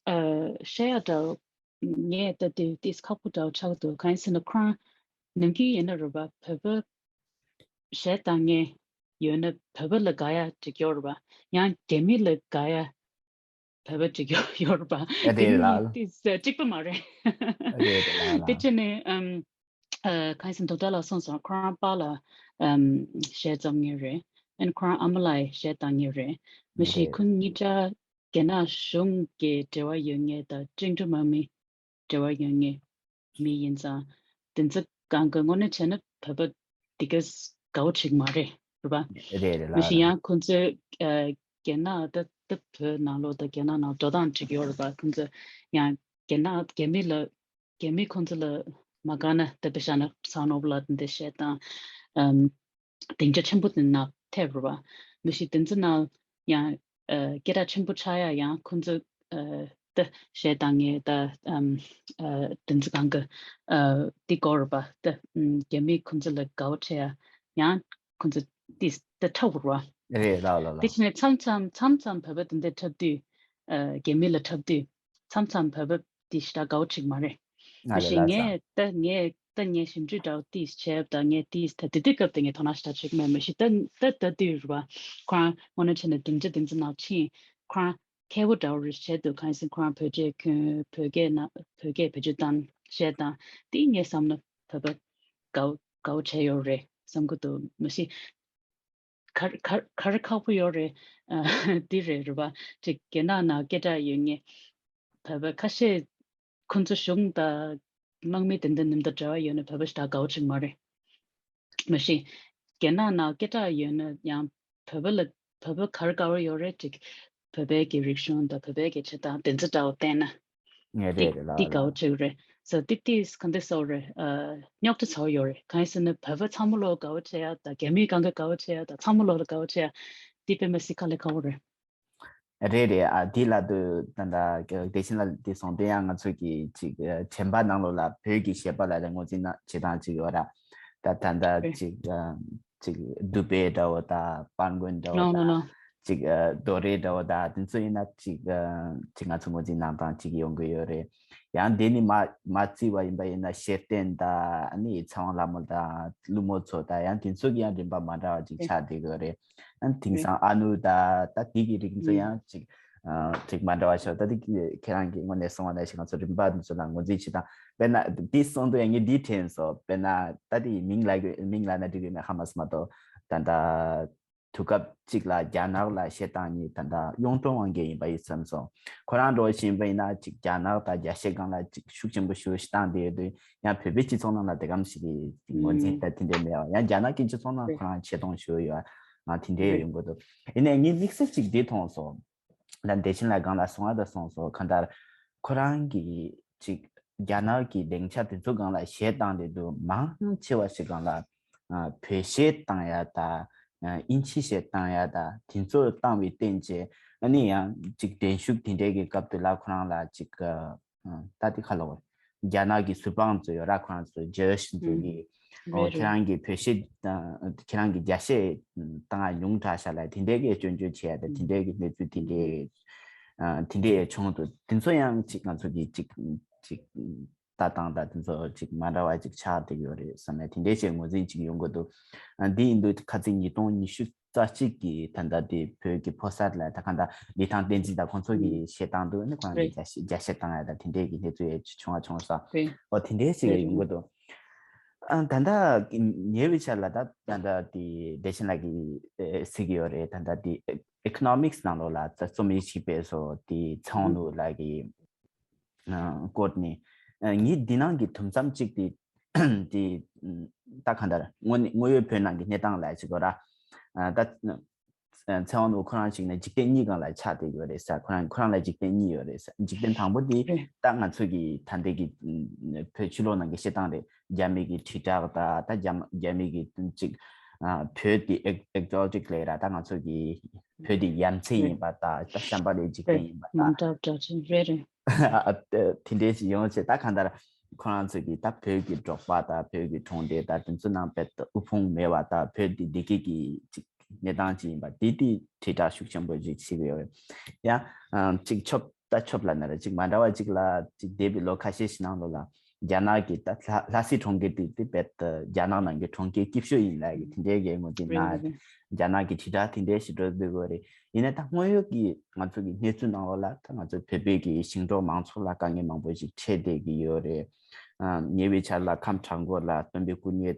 ཨ་བཤད་ཡ་འདྲ་བོ་ངས་ད་ཏི་ཏིས་ཁག་པོ་འདྲ་བོ་ཆགས་འདུག་གང་ཡིན་ཟེར་ན་ཁོ་རང་ནམ་རྒྱུན་ཡིན་ན་རེད་པ། བོད་པ་གཞས་བཏང་མཁན་ཡོད་ན་བོད་པ་ལ་དགའ་ཡ་ཅིག་ཡོད་རེད་པ། ཡང་རྒྱ་མི་ལ་དགའ་ཡ་བོད་པ་ཅིག་ཡོད་ཡོད་རེད་པ། ཨ་དེ་རེད་ལགས། ཏིས་གཅིག་པ་མ་རེད། ཨ་དེ་རེད་ལགས་དེ་ལགས། བྱས་ནས་ཨམ། ཨ་གང་ཡིན་ཟེར་ན་རྡོ་རྗེ་ལགས་གསུངས་སོང་། ཁོ་རང་པཱ་ལགས་ཨམ་གཞས་རྩོམ་མཁན་རེད། ཨན་ཁོ་རང་ཨ་མ་ལགས་གཞས་བཏང་མཁན་རེད། མ་གཞི་རེད། ཁོང་གཉིས་ཆ་རྒྱ་ནག་གཞུང་གི་འབྲེལ་བ་ཡོད་མཁན་དང་བཅིངས་འགྲོལ་དམག་མི་འབྲེལ་བ་ཡོད་མཁན་མི་ཡིན་ཙང་། དེ་ཚོ་གང་གི་དངོས་གནས་བྱས་ན་བོད་པ་དེ་ག་དགའ་བོ་ཅིག་མ་རེད། རེད་པ། རེད་རེད་མ་ལགས་གཞི་རེད། ཡང་ཁོང་ཚོས་ཨ་རྒྱ་ནག་ད་ད་བོད་ནང་ལོགས་ད་རྒྱ་ནག་ནང་འགྲོ་སྟངས་ཅིག་ཡོད་རེད་པ། ཁོང་ཚོ་ཡང་རྒྱ་ནག་རྒྱ་མི་ལ་རྒྱ་མི་ཁོང་ཚོ་ལ་མ་དགའ་ན་ད་དཔེ་བཞག་ན་ཚེ་དབང་ནོར་བུ་ལགས་དེ་འདྲ་གཞས་བཏང་ཨམ་སྡིངས་ཆ་ཆེན་པོ་དེ་ནང་ཐེབས་རེད་པ། མ་གཞི་དེ་ཚོ་ནང་ཡང་ཨ་སྐད་གྲགས་ཆེན་པོ་ཆགས་ཡ་ཡང་ཁོང་ཚོ་ཨ་ད་གཞས་བཏང་མཁན་ད་ཨམ་ཨ་དེ་ཚོ་གང་གི་ཨ་དེ་སྐོར་རེད་པ། ད་ཨམ་རྒྱ་མི་ཁོང་ཚོ་ལ་དགའ་བོ་བྱེད་ཡ་ཡང་ཁོང་ཚོ་དེ་ད་འཁྲབ་རེད་པ། རེད་ལགས་ལགས་དེ་ལགས། བྱས་ནས་མཚམས་མཚམས་མཚམས་མཚམས་བོད་པ་དེ་འདྲ་འཁྲབ་དུས་ཨ་རྒྱ་མི་ལ་འཁྲབ་དུས་མཚམས་མཚམས་བོད་པ་དེ་ཞེ་དྲག་དགའ་བོ་ཅིག་མ་རེད། ང་མ་རེད་གཞི་ལགས་ལགས། ངས་ད་ངས་ད་ངས་ཞིབ་འཇུག་འདྲ་བོ་ཏིས་བྱས་ད་ངས་ཏིས་ད་དེ་དུས་སྐབས་དེ་ངས་དོ་སྣང་ཞེ་དྲག་བྱེད་ཀྱི་མེད། མ་གཞི་ད་ད་ད་དུས་རེད་པ། ཁོ་རང་དངོས་གནས་བྱས་ན་སྡིངས་ཆ་དེ་ཚོ་ནང་ཕྱིན་ཁོ་རང་མཁས་པོ་འདྲ་བོ་རེད་བྱས་འདུག་གང་ཡིན་ཟེར་ན་ཁོ་རང་བོད་ཆས་གྱོན་བོད་སྐད་ནང་བོད་སྐད་བེད་སྤྱོད་བཏང་བྱས་དང་དེ་ངས་བསམ་ན་བོད་པ་དགའ་བོ་དགའ་བོ་བྱས་ཡོད་རེད་བསམ་གྱི་འདུག་མ་གཞི། གར་གར་གར་ཁག་པོ་ཡོད་རེད། ཨ་འདི་རེད་རེད་པ། ཅིག་རྒྱ་ནག་ནང་སྐད་གྲགས་ཡོད་མཁན་བོད་པ་ཁ་ཤས་ཁོང་ཚོ་གཞུང་དང་དམག་མི་དེ་འདྲ་ནི་དང་འབྲེལ་བ་ཡོད་ན་བོད་པ་ཞེ་དྲག་དགའ་བོ་ཅིག་མ་རེད། མ་གཞི་རྒྱ་ནག་ནང་སྐད་གྲགས་ཡོད་ན་ཡང་བོད་པ་ལ་བོད་པ་གར་དགའ་བོ་ཡོད་རེད། ཅིག་བོད་པའི་གི་རིག་གཞུང་དང་བོད་པའི་གི་བྱེད་སྟངས་དེ་ཚོ་འདྲ་བོ་བསྟན་ན། ངས་རེད་རེད་ལགས་ཏིག་ཏིག་དགའ་བོ་ལགས། བྱེད་ཀྱི་རེད། སོ་ཏིག་ཏིག་ག་འདྲ་ཟེར་དགོས་རེད། ཨ་རྙོག་དྲ་ཚ་བོ་ཡོད་རེད། གང་ཡིན་ཟེར་ན་བོད་པ་ཚང་མ་ལོ་དགའ་བོ་བྱེད་ཡ་དང་རྒྱ་མི་གང་ག་དགའ་བོ་བྱེད་ཡ་དང་ཚང་མ་ལོ་ལ་དགའ་བོ་བྱེད་ཡ་འདི་དཔེ་མི་སྲིད་དཀའ་ལས་ཁག་པོ་རེད། རེད་རེད། ཨ་འདི་ལ་དུ་ད་ལྟ་བདེ་ཆེན་ལགས་འདི་གསུངས་དེ་ཡང་ང་ཚོ་གི་ཅིག་དྲན་པ་ནང་ལོགས་ལ་བོད་ཀྱི་གཞས་པ་ལ་ལ་ངོས་འཛིན་ན་བྱེད་སྟངས་ཅིག་ཡོད་ར། ད་ད་ལྟ་རེད། ཅིག་ཅིག་དུ་བྷེ་འདྲ་བོ་དང་པན་ཀུན་འདྲ་བོ་ལོ་ལོ་དང་ལོ། ཅིག་ཨ་རྡོ་རེ་འདྲ་བོ་དང་དེ་ཚོ་ཡིན་ན་ཅིག་ཨ་ཅིག་ང་ཚོ་ངོས་འཛིན་གནང་སྟངས་ཅིག་ཡོང་གི་ཡོད་རེད། ཡང་དེ་ནི་མ་མ་བརྩིས་པ་ཡིན་པ་ཡིན་ན་ཤེར་བསྟན་དང་ཨ་ནི་ཚེ་དབང་ལྷ་མོ་དང་ཀླུ་མོ་མཚོ་དང་ཡང་དེ་ཚོ་གི་ཡང་རིམ་པ་མ་འདྲ་བ་ཅིག་ཆགས་བསྡད་ཀྱི་ཡོད་རེད། ཨ་ནི་དེང་སང་ཨ་ནུ་དང་ད་དེ་གི་རིགས་ཚོ་ཡང་ཅིག་ ཅིག་མ་འདྲ་བ་ཤོག་ད་དེ་ཁྱེད་རང་གིས་དངོས་གནས་གསུང་བ་ནང་བཞིན་ང་ཚོ་རིམ་པ་འདི་ཚོ་ལ་ངོས་འཛིན་བྱེད་སྟངས་དཔེར་ན་འདི་གསུང་དུས་ཡང་ངས་འདི་དྲན་སོང་། དཔེར་ན་ད་དེ་མིང་ལ་མིང་ལ་ན་འགྲིག་གི་མེད་ཧ་མ་སོང་མ་གཏོགས། ད་ལྟ་དུས་སྐབས་གཅིག་ལ་རྒྱ་ནག་ལ་བཤད་སྟངས་གཉིས་ད་ལྟ་གཡུང་དྲུང་དབང་རྒྱལ་ཡིན་པ་ཡིན་བསམ་སོང་། ཁོ་རང་འགྲོ་བཞིན་པ་ཡིན་ན་ཅིག་རྒྱ་ནག་དང་རྒྱ་བཤད་སྒང་ལ་ཅིག་ཤུགས་ཆེན་པོ་ཞུ་བཞིན་བཏང་བསྡད་ཡོད་དུས་ཡང་བོད་པའི་སྤྱི་ཚོགས་ནང་ལ་དེ་གམ་ཞིག་གི་ངོས་འཛིན་ད་དེ་འདྲ་མེད་པ་ཡང་རྒྱ་ནག་གི་སྤྱི་ཚོགས་ནང་ཁོ་རང་ཆེ་མཐོང་ཞུ་ཡོད་ང་དེ་འདྲའི་ཡོང་གི་འདུག་ཡིན་ནའི་ངས་དམིགས་བསལ་ཅིག་འདི་མཐོང་སོང་། ད་བདེ་ཆེན་ལགས་སྒང་ལ་གསུང་ཨ་ད་གསུངས་སོང་གང་ལྟར་ཁོ་རང་གི་ཅིག་རྒྱ་ནག་གི་སྡིངས་ཆ་དེ་ཚོ་སྒང་ལ་གཞས་བཏང་བསྡད་འདུག་མང་ཆེ་བ་ཞིག་སྒང་ལ་ཨ་བོད་གཞས་བཏང་ཡ་ད་ཨ་དབྱིན་ཇི་གཞས་བཏང་ཡ་ད་དེ་ཚོ་བཏང་བའི་རྟེན་བྱས་ཨ་ནི་ཡང་ཅིག་འགྲན་ཞུགས་དེ་འདྲའི་གི་སྐབས་དེ་ལ་ཁོ་རང་ལ་ཅིག་ཨ་ད་དེ་ཁ་ལོ་རྒྱ་ནག་གི་ཟུར་དཔང་ཚོ་ཡོད་ར་ཁོ་རང་ཚོ་ཇོ་ཤི་ཚོ་གི་ཨོ་ཁྱེད་རང་གི་བོད་གཞས་ཁྱེད་རང་གི་རྒྱ་གཞས་བཏང་ཡ་ཉུང་དྲགས་ཤག་ལ་དེ་འདྲའི་གི་སྐྱོན་བརྗོད་བྱས་ཡ་ད་དེ་འདྲའི་གི་གནས་ཚུལ་དེ་འདྲའི་དེ་འདྲའི་བྱུང་འདུག་དེ་ཚོ་ཡང་ཅིག་ང་ཚོ་གི་ཅིག་ཅིག་ལྟ་སྟངས་དང་དེ་ཚོ་ཅིག་མ་འདྲ་བ་ཅིག་ཆགས་བསྡད་ཡོད་རེད་བསམ་ནས་དེ་འདྲའི་བྱས་ངོས་འཛིན་ཅིག་ཡོང་གི་འདུག་འདི་ཡིན་དུས་ཁ་ཚིག་ཉིས་སྟོང་ཉི་ཤུ་རྩ་གཅིག་གི་ད་ལྟ་དེ་བོད་ཀྱི་ཕོ་གསར་ལ་ད་གང་ལྟར་ལི་ཐང་བསྟན་འཛིན་དང་ཁོང་ཚོ་གི་བཤད་སྟངས་འདུག་ཨ་ནི་ཁོ་རང་གི་རྒྱ་བཤད་བཏང་ཡ་ད་དེ་འདྲའི་གི་གནས་ཚུལ་ཡང་བྱུང་བ་བྱུང་སོང་། ཨོ་དེ་འདྲའི་ཅིག་ཡོང་གི་འདུག་ཨ་ད་ལྟ་ཉེ་བའི་ཆར་ལ་ད་ད་ལྟ་དེ་བདེ་ཆེན་ལགས་ཀྱིས་ཨེ་གཟིགས་ཡོད་རེད། ད་ལྟ་དེ་ཨེ་ཨེ་ཁོ་ནོ་མིག་སི་ནང་ལོགས་ལ་ད་རྩོམ་ཡིག་ཅིག་སྤེལ་སོང་། དེ་ཚེ་དབང་ནོར་བུ་ལགས་ཀྱིས་ཨ་བཀོད་ནས་ཨ་ངས་འདི་ནང་གི་དུམ་མཚམས་གཅིག་དེ་དེ་ད་གང་ལྟར་དངོས་གནས་དངོས་ཡོད་བོད་ནང་གི་གནས་སྟངས་ལ་ཅིག་གོ་ར་ཨ་ད། ཚེ་དབང་ནོར་བུ་ཁོ་རང་ཞིག་ནས་འཇིག་རྟེན་གཉིས་སྒང་ལ་ཆགས་བསྡད་ཡོད་རེད་ཟེར། ཁོ་རང་ཁོ་རང་ལ་འཇིག་རྟེན་གཉིས་ཡོད་རེད་ཟེར། འཇིག་རྟེན་དང་པོ་དེ་ད་ང་ཚོ་གི་ད་ལྟའི་གི་བོད་ཕྱི་ལོགས་ནང་གི་བཤད་སྟངས་རེད། རྒྱ་མི་གི་དྲིལ་བསྒྲགས་དང་ད་རྒྱ་རྒྱ་མི་གི་ཅིག་བོད་དེ་ཨེག་ཨེག་ཛོ་ཊིག་ལབ་ར་ད་ང་ཚོ་གི་བོད་དེ་ཡ་མཚན་ཡིན་པ་དང་ད་བྱམས་པ་ལས་འཇིག་རྟེན་ཡིན་པ་དང་། མི་འདྲ་འདྲ་ཅིག་རེད་རེད། དེ་འདྲའི་ཞིག་ཡོང་ཆེད་ད་གང་ལྟར་ཁོ་རང་ཚོས་ཀྱིས་ད་བོད་ཀྱི་འབྲོག་པ་དང་བོད་ཀྱི་གྲོང་སྡེ་དང་དེ་ཚོ་ནང་དཔེ་དབུལ་ཕོངས་མེད་པ་དང་བོད་འདི་བདེ་སྐྱིད་ཀྱི་ཅིག་གནས་སྟངས་ཅིག་ཡིན་པ་འདི་དེ་དྲིལ་བསྒྲགས་ཤུགས་ཆེན་པོ་ཅིག་བྱེད་ཀྱི་ཡོད་རེད། ཡང་ཅིག་ཆོབ་ད་ཆོབ་ལ་ན་ར་ཅིག་མ་འདྲ་བ་ཅིག་ལ་ཅིག་འདས་པའི་ལོ་ཁ་ཤས་ཤིག་ནང་ལོགས་ལ་རྒྱ་ནག་གི་ད་ལྷ་ལྷ་སའི་གྲོང་ཁྱེར་དེ་དེ་དཔེ་རྒྱ་ནག་ནང་གི་གྲོང་ཁྱེར་སྐྱིད་ཤོས་ཡིན་ལབ་ཀྱི་དེ་འདྲའི་གི་ངོས་འཛིན་གནང་། རྒྱ་ནག་གི་དྲིལ་བསྒྲགས་དེ་འདྲའི་ཞིག་འགྲོ་འདུག་གི་རེད། ཡིན་ནའི་ད་དངོས་ཡོད་ཀྱི་ང་ཚོ་གི་གནས་ཚུལ་ནང་ལོགས་ལ་ད་ང་ཚོ་བོད་པའི་གི་ཞིང་འབྲོག་མང་ཚོགས་ལ་དཀའ་ངལ་མང་པོ་ཞིག་འཕྲད་བསྡད་ཀྱི་ཡོད་རེད། ཉེ་བའི་ཆར་ལ་ཁམས་བྲག་འགོ་ལ་སྟོན་པའི་སྐུ་བརྙན་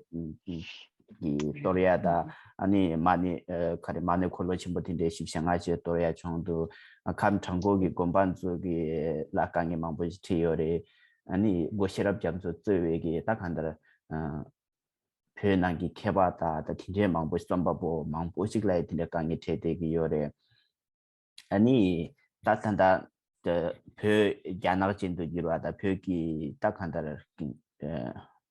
གྱི་གཏོར་ཡ་དང་ཨ་ནི་མ་ཎི་ག་རེ་མ་ཎི་འཁོར་ལོ་ཆེན་པོ་དེ་འདྲའི་ཞིག་ཞལ་སྔ་ཞིག་གཏོར་ཡ་བྱུང་འདུག་ཁམས་བྲག་འགོ་གི་དགོན་པ་ཚོ་གི་ལ་དཀའ་ངལ་མང་པོ་ཞིག་འཕྲད་ཡོད་རེད། ཨ་ནི་སྒོ་ཤེས་རབ་རྒྱ་མཚོ་གཙོས་པའི་གི་ད་གང་ལྟར་བོད་ནང་གི་མཁས་པ་དང་ད་དེ་འདྲའི་མང་པོ་རྩོམ་པ་པོ་མང་པོ་ཞིག་ལ་དེ་འདྲའི་དཀའ་ངལ་འཕྲད་བསྡད་ཀྱི་ཡོད་རེད། ཨ་ནི་ད་ད་ད་བོད་རྒྱ་ནག་ཅན་དུ་འགྱུར་བ་དང་བོད་ཀྱི་ད་གང་ལྟར་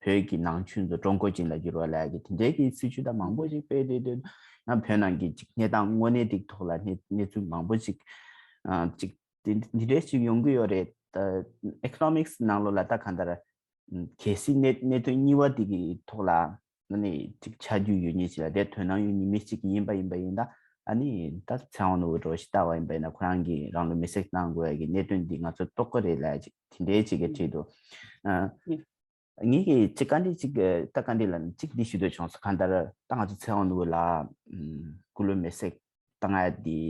བོད་ཀྱི་ནང་ཆུང་དུ་ཀྲུང་གོ་ཅན་ལ་འགྱུར་བ་ལ་ཡ་གི་དེ་འདྲའི་གི་སྲིད་བྱུས་ད་མང་པོ་ཞིག་སྤེལ་བསྡད་དུས་ཡང་བོད་ནང་གི་ཅིག་གནས་སྟངས་དངོས་གནས་དེ་ཐོག་ལ་གནས་གནས་ཚུལ་མང་པོ་ཞིག་ཅིག་དེ་འདི་འདྲའི་ཞིག་ཡོང་གི་ཡོད་རེད། ད་ཨེ་ཁོ་ནོ་མིག་སི་ནང་ལོགས་ལ་ད་གང་ལྟར་གལ་སྲིད་གནད་གནད་དོན་གཉིས་པ་དེ་གི་ཐོག་ལ་ཨ་ནི་ཅིག་ཆ་རྒྱུས་ཡོད་མཁན་ཞིག་ལ་དེ་དོ་སྣང་ཡོད་མཁན་མི་ཞིག་ཡིན་པ་ཡིན་པ་ཡིན་ད་ཨ་ནི་ད་ཚེ་དབང་ནོར་བུ་འདྲ་ཞིག་ལྟ་བ་ཡིན་པ་ཡིན་ན་ཁོ་རང་གིས་རང་ལ་མེ་སེ་ཇི་བཏང་དགོས་ཡ་གི་གནད་དོན་འདི་ང་ཚོ་རྟོགས་ཀྱི་རེད་ལབ་ཅིག་དེ་འདྲའི་ཅིག་གི་བྲིས་འདུག་ཨ་ངས་ཀྱི་ཅིག་བཀའ་འདྲི་ཅིག་ད་བཀའ་འདྲི་ལ་ཅིག་འདི་ཞུ་འདོད་བྱུང་སོང་། གང་ལྟར་ད་ང་ཚོ་ཚེ་དབང་ནོར་བུ་ལ་སྐུ་ལུས་མེ་སྲེག་བཏང་ཡ་དེ་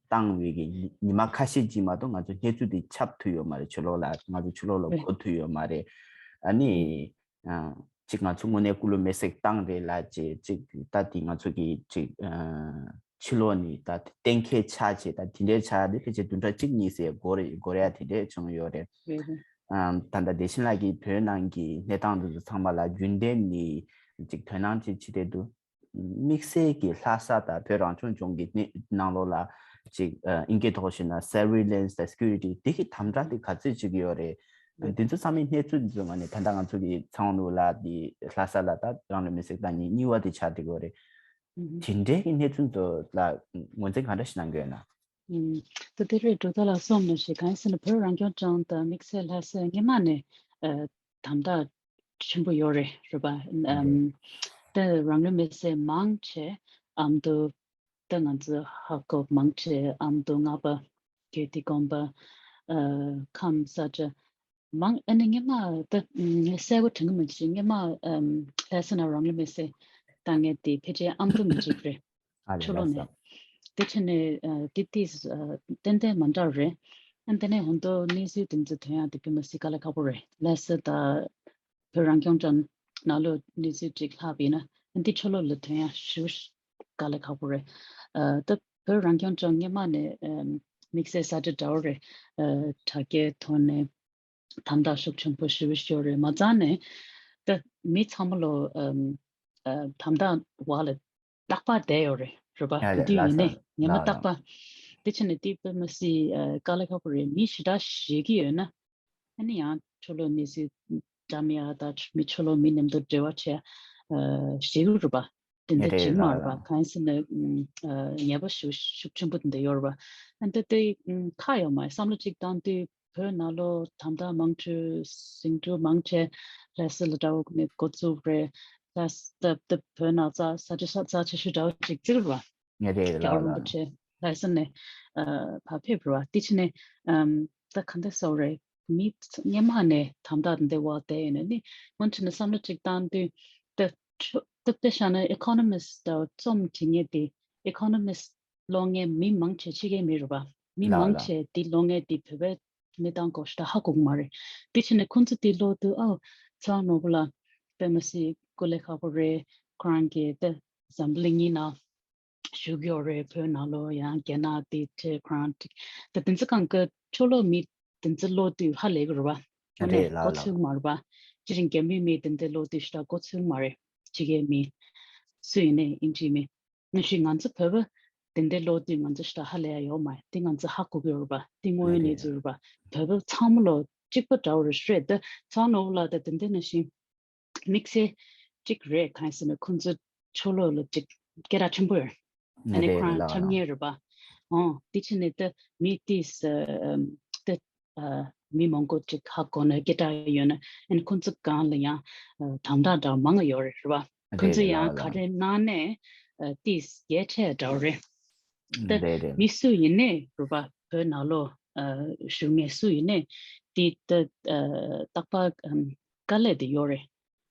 བཏང་བའི་གི་ཉི་ཉི་མ་ཁ་ཤས་ཅིག་མ་གཏོགས་ང་ཚོ་གནས་ཚུལ་དེ་ཁྱབ་ཐུབ་ཡོད་མ་རེད། ཕྱི་ལོགས་ལ་ང་ཚོ་ཕྱི་ལོགས་ལ་གོ་ཐུབ་ཡོད་མ་རེད། ཨ་ནི་ཅིག་ང་ཚོ་དངོས་གནས་སྐུ་ལུས་མེ་སྲེག་བཏང་རེད་ལབ་ཅེས་ཅིག་ད་དེ་ང་ཚོ་གི་ཅིག་ཕྱི་ལོགས་ནས་ད་གཏན་འཁེལ་ཆགས་ཅེས་ད་དེ་འདྲའི་ཆགས་དེ་ཕལ་ཆེར་བདུན་ཕྲག་གཅིག་གཉིས་ཟེར་འགོར་འགོར་ཡ་དེ་འདྲས་བྱུང་ཡོད་རེད། ད་ལྟ་བདེ་ཆེན་ལགས་ཀྱིས་བོད་ནང་གི་གནས་སྟངས་དེ་ཚོ་ཚང་མ་ལ་རྒྱུན་ལྡན་ནས་ཅིག་དོ་སྣང་ཅིག་བྱེད་བསྡད་འདུག་དམིགས་བསལ་གྱི་ལྷ་ས་དང་བོད་རང་སྐྱོང་ལྗོངས་ཀྱི་གནས་ནང་ལོགས་ལ་ཅིག་ཨ་ཨིན་སྐད་ཐོག་བཤད་ན་surveillance དང་security དེ་གི་དམ་དྲག་དེ་ག་ཚོད་ཅིག་ཡོད་རེད། འདི་ཚོ་ཚང་མའི་གནས་ཚུལ་འདི་ཚོ་ང་ནི་ད་ལྟ་ང་ཚོ་གི་ཚེ་དབང་ནོར་བུ་ལགས་འདི་ལྷ་ས་ལ་ད་རང་ལུས་མེ་སྲེག་བཏང་ཉིན་གཉིས་པ་དེ་ཆགས་བསྡད་ཡོད་རེད། དེ་འདྲའི་གི་གནས་ཚུལ་ཚོ་ལ་ངོས་འཛིན་ག་འདྲ་ཞིག་གནང་གི་ཡོད་ན། ད་དེ་རེད་འགྲོ་ད་ལ་སོང་ནས་ཞིག་གང་ཡིན་ཟེར་ན་བོད་རང་སྐྱོང་ལྗོངས་དང་དམིགས་བསལ་ལྷ་སའི་སྔོན་མ་ནས་དམ་དྲག་ཆེན་པོ་ཡོད་རེད་རེད་པ། ཨམ། ད་རང་ལུས་མེ་སྲེག་མང་ཆེ་ཨ་མདོ། ད་ང་ཚོ་ཧ་གོ་མང་ཆེ་ཨ་མདོ་རྔ་པ་རྒྱུད་སྡེ་དགོན་པ། ཨ། ཁམས་ས་ཆ་མང་ཨ་ནི་སྔོན་མ་ད་ངས་གསལ་པོ་དྲན་གི་མི་འདུག་སྔོན་མ་ཨམ། ལྷ་ས་ན་རང་ལུས་མེ་སྲེག་བཏང་མཁན་དེ་ཕལ་ཆེར་ཨ་མདོ་མི་འཇིགས་རེད། ཕྱི་ལོགས་ནས། དེ་བྱས་ནས་ཨ་དེ་དེ་ཨ་ཏན་ཏན་མ་འདྲ་བ་རེད། ཨ་དེ་ནས་ཧོན་ཏོ་གནས་ཚུལ་དེ་ཚོ་ཐོན་ཡག་དེ་དཔེ་མི་སྲིད་དཀའ་ལས་ཁག་པོ་རེད། ལགས་སོ། ད་བོད་རང་སྐྱོང་ལྗོངས་ནང་ལོགས་གནས་ཚུལ་ཅིག་ལྷག་པ་ཡིན་ན། ཨ་འདི་ཕྱི་ལོགས་ལ་ཐོན་ཡག་ཞེ་པོ་དཀའ་ལས་ཁག་པོ་རེད། ཨ་ད་བོད་རང་སྐྱོང་ལྗོངས་སྔོན་མ་ནས་ཨ་དམིགས་བསལ་ས་ཁྲ་འདྲ་བོ་རེད། ཨ་དྲ་རྒྱའི་ཐོག་ནས་དམ་དྲག་ཤུགས་ཆེན་པོ་ཞེ་པོ་ཞིག་ཡོད་རེད། མ་རྩ་ནས་ད་མི་ཚང་མ་ལོ་ཨམ་ཨ་དམ་དྲག་འོག་ལ་རྟག་པར་བསྡད་ཡོད་རེད། རེད་པ། ཡ་ག་ཡ་དུས་ཡིན་ལགས་ནས་སོ་ཉི་མ་ལགས་རྟག་ལགས། པར། དེ་བྱས་ནས་དེ་དཔེ་མི་སྲིད་ཨ་དཀའ་ལས་ཁག་པོ་རེད། མི་ཞེ་དྲག་ཤེས་ཀྱི་ཡོད་ན། ཨ་ནི་ཡང་ཕྱི་ལོགས་གནས་ཚུལ་འདྲ་མི་འདྲ་དང་མི་ཕྱི་ལོགས་མི་མཉམ་དུ་འབྲེལ་བ་བྱས་ཨ་ཞེ་གི་རེད་པ། དེ་འདྲ་ཡ་ག་ཡ་བྱེད་ཀྱི་མ་ལགས་རེད་པ། ལགས། གང་ཡིན་ཟེར་ན་ཨ་ཉེས་པ་ཤུགས་ཤུགས་ཆེན་པོ་དེ་འདྲ་ཡོད་རེད་པ། ཨ་འདི་དེ་ཁག་ཡོད་མ་རེད། བསམ་བློ་གཅིག་བཏང་དུས། བོད་ནང་ལོགས་དམ་དྲག་དམངས་ཁྲོད་ཟིང་འཁྲུག་མང་ཆེ་ལྷ་ས་ལ་འདྲ་བོ་ནས་འགོ་བཙུགས་རེད། ལྷ་ས་ད་ད་བོད་ནང་རྩ་ས་ཆ་ས་རྩ་ཆེ་ཤོས་འདྲ་བོ་ཅིག་བརྩི་རེད་བ། ངས་རེད་ལགས་རྒྱལ་བ་རིན་པོ་ཆེ་ལྷ་ས་ནས་ཨ་ཕར་ཕེབས་རེད་བ། དེ་ཕྱིན་ནས་ཨམ་ད་ག་འདྲ་ཟེར་དགོས་རེད། མི་སྔོན་མ་ནས་དམ་དྲག་འདི་འོག་བསྡད་ཡོད་ན་ནི་སྔོན་ཆད་ནས་བསམ་བློ་ཅིག་བཏང་དུས་ད་ཆོ་ད་དཔེ་བཞག་ན་ཨི་ཀོ་ནོ་མིསི་ད་རྩོམ་བྲིས་མཁན་དེ་ཨི་ཀོ་ནོ་མིསི་ཀློག་མཁན་མི་མང་ཆེ་ཕྱི་རྒྱལ་མི་རེད་པ། མི་ལགས་མང་ལགས། ཆེ་འདི་ཀློག་མཁན་འདི་བོད་པའི་གནས་སྟངས་སྐོར་ཞིག་ད་ཧ་གོ་གི་མ་རེད། དེ་བྱས་ནས་ཁོང་ཚོ་འདི་ཀློག་དུས་ཨའོ་ཚེ་དབང་ནོར་བུ་ལགས་དཔེ་མི་སྲིད་སྐུ་ལས་ཁག་པོ་རེད། ཁོ་རང་གིས་ད་འཛམ་བུ་གླིང་གཉིས་ནང་བཞུགས་ཡོད་རེད། བོད་ནང་ལོགས་ཡང་རྒྱ་ནག་དེ་ཁྲིད་ཁོ་རང་ཁྲིད་ད་དེ་ཚོ་གང་ག་ཕྱི་ལོགས་མི་དེ་ཚོ་ཀློག་དུས་ཧ་ལས་གི་རེད་པ། དངོས་གནས་རེད་ལགས་མགོ་ལགས། ཚོས་མ་རེད་པ། ཅི་རིང་རྒྱ་མིའི་མི་དེ་འདྲ་ཀློག་དུས་ཞེ་དྲག་མགོ་ཚོས་མ་རེད། ཕྱི་རྒྱལ་མི་སུ་ཡིན་ནའི་ཨིན་ཇིའི་མི། ནང་བཞིན་ང་ཚོ་བོད་པ་དེ་འདྲའི་ཀློག་དུས་ང་ཚོ་ཞེ་དྲག་ཧ་ལས་ཡ་ཡོད་མ་རེད། དེ་ང་ཚོ་ཧ་གོ་གི་ཡོད་རེད་པ། དེ་དངོས་ཡོད་གནས་ཚུལ་རེད་པ། བོད་པ་ཚང་མ་ལོ་གཅིག་པ་འདྲ་བོ་རེད་ཤག་རེད། ད་ཚེ་དབང་ནོར་བུ་ལགས་ད་དེ་འདྲ་ནང་བཞིན་དམིགས་བསལ་གཅིག་རེད། གང་ཡིན་ཟེར་ན་ཁོང་ཚོ་ཕྱི་ལོགས་ལ་གཅིག་སྐད་གྲགས་ཆེན་པོ་ཡོད་རེད། ཨ་ནི་ཁོ་རང་འཁྲབ་མཁན་རེད་པ། ཨོ་དེ་ཕྱིན་ནས་ད་མི་དེས་ད་ཨ་མི་མང་པོ་ཅིག་ཧ་གོ་ན་སྐད་གྲགས་ཡོད་ན་ཨ་ནི་ཁོང་ཚོ་སྒང་ལ་ཡང་ཨ་དམ་དྲག་འདྲ་མང་ང་ཡོད་རེད་རེད་པ། ཁོང་ཚོ་ཡང་ག་རེ་གནང་ནས་ཨ་དེས་རྒྱལ་ཆེ་འདྲ་བོ་རེད། ད་རེད་རེད། མི་སུ་ཡིན་ནའི་རེད་པ། བོད་ནང་ལོགས་ཨ་བཞུགས་མཁན་སུ་ཡིན་ནའི་དེ་ད་ཨ་རྟག་པར་ཨམ་དཀའ་ལས་དེ་ཡོད་རེད།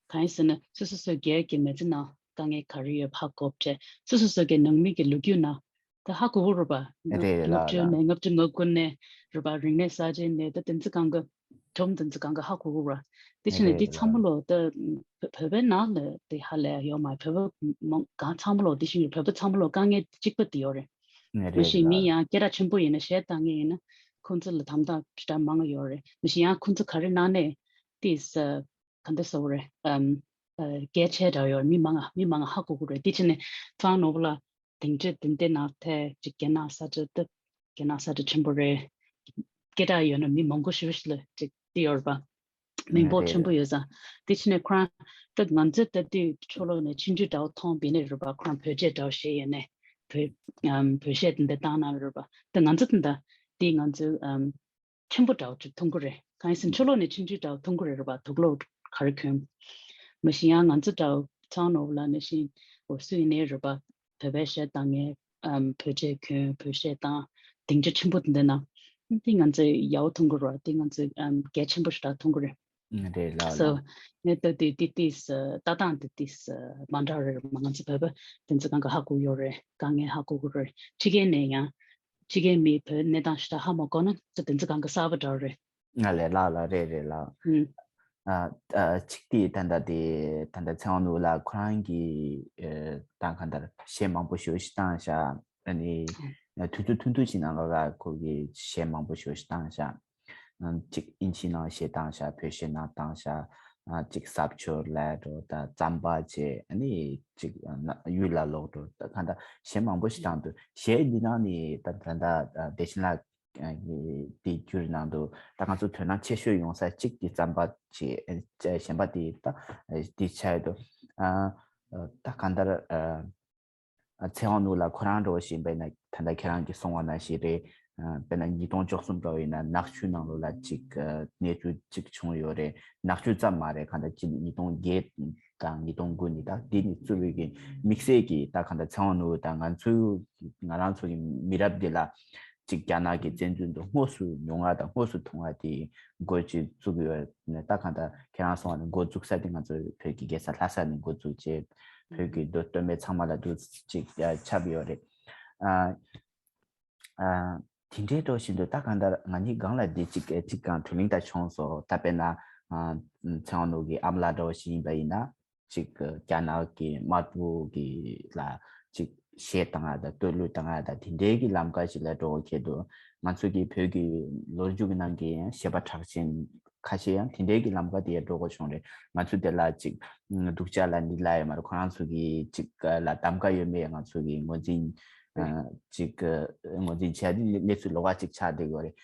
གང་ཡིན་ཟེར་ན་སོ་སོ་སོའི་སྒེར་གྱི་མི་ཚེ་ནང་དཀའ་ངལ་ག་རེ་ཡོད་ཧ་གོ་བྱས། སོ་སོ་སོ་སོའི་ནང་མི་གི་ལོ་རྒྱུས་ནང་ད་ཧ་གོ་གི་རེད་པ། རེད་ལགས་ལགས། ལྔ་བཅུ་ང་དགུ་ནས་རེད་པ། རིག་གནས་གསར་བརྗེ་ནས་ད་དེ་ཚོ་སྒང་ག་ཁྲོམ་དེ་ཚོ་སྒང་ག་ཧ་གོ་གི་རེད་པ། དེ་བྱས་ནས་རེད་འདི་ཚང་མ་ལགས། ལོ་ད་བོད་པའི་ནང་ལ་དེ་ཧ་ལས་ཡོད་མ་རེད། བོད་པ་མང་གང་ཚང་མ་ལོ་དེ་བཞིན་བོད་པ་ཚང་མ་ལོ་དཀའ་ངལ་གཅིག་པ་དེ་ཡོད་རེད། རེད་མ་གཞི་མི་ལགས། ཡང་སྐད་གྲགས་ཆེན་པོ་ཡིན་ན་གཞས་བཏང་མཁན་ཡིན་ན་ཁོང་ཚོ་ལ་དམ་དྲག་ཞེ་དྲག་མང་ང་ཡོད་རེད། མ་གཞི་ཡང་ཁོང་ཚོ་ག་རེ་གནང་ནས་དེ་ག་འདྲ་ཟེར་དགོས་རེད། ཨམ་ཨ་གལ་ཆེ་འདྲ་ཡོད་རེད། མི་མང་ང་མི་མང་ང་ཧ་གོ་གི་རེད། དེ་བྱས་ནས་ཚེ་དབང་ནོར་བུ་ལགས་དེང་དུས་དེ་འདྲའི་ནང་ཐད་ཅིག་རྒྱ་ནག་ས་ཆ་ད་རྒྱ་ནག་ས་ཆ་ཆེན་པོ་རེད། སྐད་གྲགས་ཡོད་ན་མི་མང་པོ་ཞེ་པོ་ཞིག་ལ་ཅིག་དེ་ཡོད་རེད་པ། མིང་པོ་ཆེན་པོ་ཡོད་ཙང་། དེ་ཕྱིན་ནས་ཁོ་རང་ད་ང་ཚོ་ལྟ་དུས་ཕྱི་ལོགས་ནས་ཆུང་ཆུང་འདྲ་བོ་མཐོང་བ་ཡིན་ན་རེད་པ། ཁོ་རང་བོད་ཆས་འདྲ་བོ་བཞེས་ཡོད་ནས་བོད་ཨམ་བོད་གཞས་དེ་འདྲ་བཏང་གནང་རེད་པ། ད་ང་ཚོ་དེ་འདྲ་དེ་ང་ཚོ་ཨམ་ཆེན་པོ་འདྲ་བོ་ཅིག་མཐོང་གི་རེད། གང་ཡིན་ཟེར་ན་ཕྱི་ལོགས་ནས་ཆུང་ཆུང་འདྲ་བོ་མཐོང་གི་རེད་རེད་པ། དུག་ལོག་ག་རེ་གྱོན། མ་གཞི་ཡང་ང་ཚོ་འདྲ་བོ་ཚེ་དབང་ནོར་བུ་ལགས་ནང་བཞིན་འོ་སུ་ཡིན་ནའི་རེད་པ། བོད་པའི་གཞས་བཏང་མཁན་ཨམ་བོད་ཆས་གྱོན་བོད་གཞས་བཏང་སྡིངས་ཆ་ཆེན་པོ་དེ་འདྲ་ནང་། འདི་ང་ཚོས་ཡག་པོ་མཐོང་གི་རེད་པ། འདི་ང་ཚོས་ཨམ་གལ་ཆེན་པོ་ཞེ་དྲག་མཐོང་གི་རེད། རེད་ལགས་སོ། ལགས། ངས་ལྟ་དུས་འདི་ཏིས་ལྟ་སྟངས་འདི་ཏིས་མ་འདྲ་རེད་མ། ང་ཚོ་བོད་པ་དེ་ཚོ་གང་ག་ཧ་གོ་ཡོད་རེད། དཀའ་ངལ་ཧ་གོ་གི་རེད། ཕྱི་རྒྱལ་ནས་ཡང་ཕྱི་རྒྱལ་མིས་བོད་གནས་སྟངས་ཞེ་དྲག་ཧ་མ་གོ་ན་ཚོ་དེ་ཚོ་གང་ག་གསར་པ་འདྲ་རེད། ང་ལས་ལགས་ལགས་རེད་རེད་ལགས། ཨུམ། ཨ་ཨ་གཅིག་དེ་ད་ལྟ་དེ་ད་ལྟ་ཚེ་དབང་ནོར་བུ་ལགས་ཁོ་རང་གིས་ཨ་ད་གང་ལྟར་གཞས་མང་པོ་ཞེ་པོ་ཞིག་བཏང་ཤག་ཨ་ནི་ཨ་དུས་ཚོད་ཐུང་ཐུང་ཞིག་ནང་ལོགས་ལ་ཁོ་གིས་གཞས་མང་པོ་ཞེ་པོ་ཞིག་བཏང་ཤག་ཨ་གཅིག་ཨིན་ཇི་ནང་གཞས་བཏང་ཤག་བོད་གཞས་ནང་བཏང་ཤག་ཨ་གཅིག་གཟབ་མཆོར་ལབ་འགྲོ་ད་རྩམ་པ་བྱས། ཨ་ནི་གཅིག་ཨ་ན་གཡུལ་ལ་ལོག་འགྲོ་ད་གང་ལྟར་གཞས་མང་པོ་ཞིག་བཏང་འདུག་གཞས་འདི་ནང་ནས་ད་ད་ལྟ་ཨ་བདེ་ཆེན་ལགས་དེ་བརྒྱུད་ནང་དུ་ད་ང་ཚོ་དོ་སྣང་ཆེ་ཤོས་ཡོང་ས་གཅིག་དེ་རྩམ་པ་བྱས། གཞན་པ་དེ་ད་དེ་ཆགས་ཡོད་དོ། ད་གང་ལྟར་ཚེ་དབང་ནོར་བུ་ལགས་ཁོ་རང་འདྲ་བོ་ཞིག་དཔེར་ན་ད་ལྟ་ཁྱེད་རང་གིས་གསུངས་པ་ནང་བཞིན་རེད། དཔེར་ན་ཉིས་སྟོང་བཅུ་གསུམ་འདྲ་བོ་ཡིན་ན་ནག་ཆུ་ནང་ལོགས་ལ་གཅིག་གནས་ཚུལ་གཅིག་བྱུང་ཡོད་རེད། ནག་ཆུ་ཙམ་མ་རེད། གང་ལྟར་གཅིག་ཉིས་སྟོང་བརྒྱད་དང་ཉིས་སྟོང་དགུ་ནས་ད་འདི་ནས་བཙུགས་པའི་གི་དམིགས་བསལ་གྱི་ད་གང་ལྟར་ཚེ་དབང་ནོར་བུ་དང་ང་ཚོའི་ང་རང་ཚོ་གི་མི་རབས་འདི་ལ་གཅིག་རྒྱ་ནག་གི་བཙན་འཛུལ་འདི་དངོས་སུ་མྱོང་བ་དང་དངོས་སུ་མཐོང་བ་དེ་འགོ་ཅིག་བཙུགས་ཡོད་ནས། ད་གང་ལྟར་ཁྱེད་རང་གསུངས་པ་ནས་འགོ་བཙུགས་ས་དེ་ང་ཚོ་བོད་ཀྱི་རྒྱལ་ས་ལྷ་ས་ནས་འགོ་བཙུགས་བྱས་བོད་ཀྱི་མདོ་སྟོད་སྨད་ཚང་མ་ལ་འདུག་ཅིག་ཁྱབ་ཡོད་རེད། ཨ་ཨ་དེ་འདྲའི་འགྲོ་བཞིན་དུ་ད་གང་ལྟར་ང་གཉིས་སྒང་ལ་འདི་གཅིག་གཅིག་གང་བགྲོ་གླེང་ད་བྱུང་སོང་། ད་དཔེར་ན་ཨ་ཚེ་དབང་ནོར་གྱི་ཨ་མ་ལགས་འདྲ་བོ་ཞིག་ཡིན་པ་ཡིན་ན། ཅིག་རྒྱ་ནག་གི་དམར་པོ་གི་ལ་ཅིག་གཞས་བཏང་ཡ་དང་བསྟོད་གླུ་བཏང་ཡ་དང་དེ་འདྲའི་གི་ལམ་ཁ་ཞིག་ལ་འགྲོ་བ་ཁེལ་འདུག་ང་ཚོ་གི་བོད་ཀྱི་ལོ་རྒྱུས་ཀྱི་ནང་གི་ཡང་གཞས་པ་གྲགས་ཅན་ཁ་ཤས་ཡང་དེ་འདྲའི་གི་ལམ་ཁ་དེ་ཡང་འགྲོ་དགོས་བྱུང་རེད། ང་ཚོ་དེ་ལ་ཅིག་སྡུག་ཅག་ལབ་ནི་ལབ་ཡོད་མ་རེད། ཁོ་རང་ཚོ་གི་ཅིག་ལ་གདམ་ག་ཡོད་མེད་ང་ཚོ་གི་ངོས་འཛིན་ཅིག་ངོས་འཛིན་བྱས་ཏེ་གནས་ཚུལ་ལོགས་ཀ་ཅིག་ཆགས་བསྡད་ཡོད་རེད།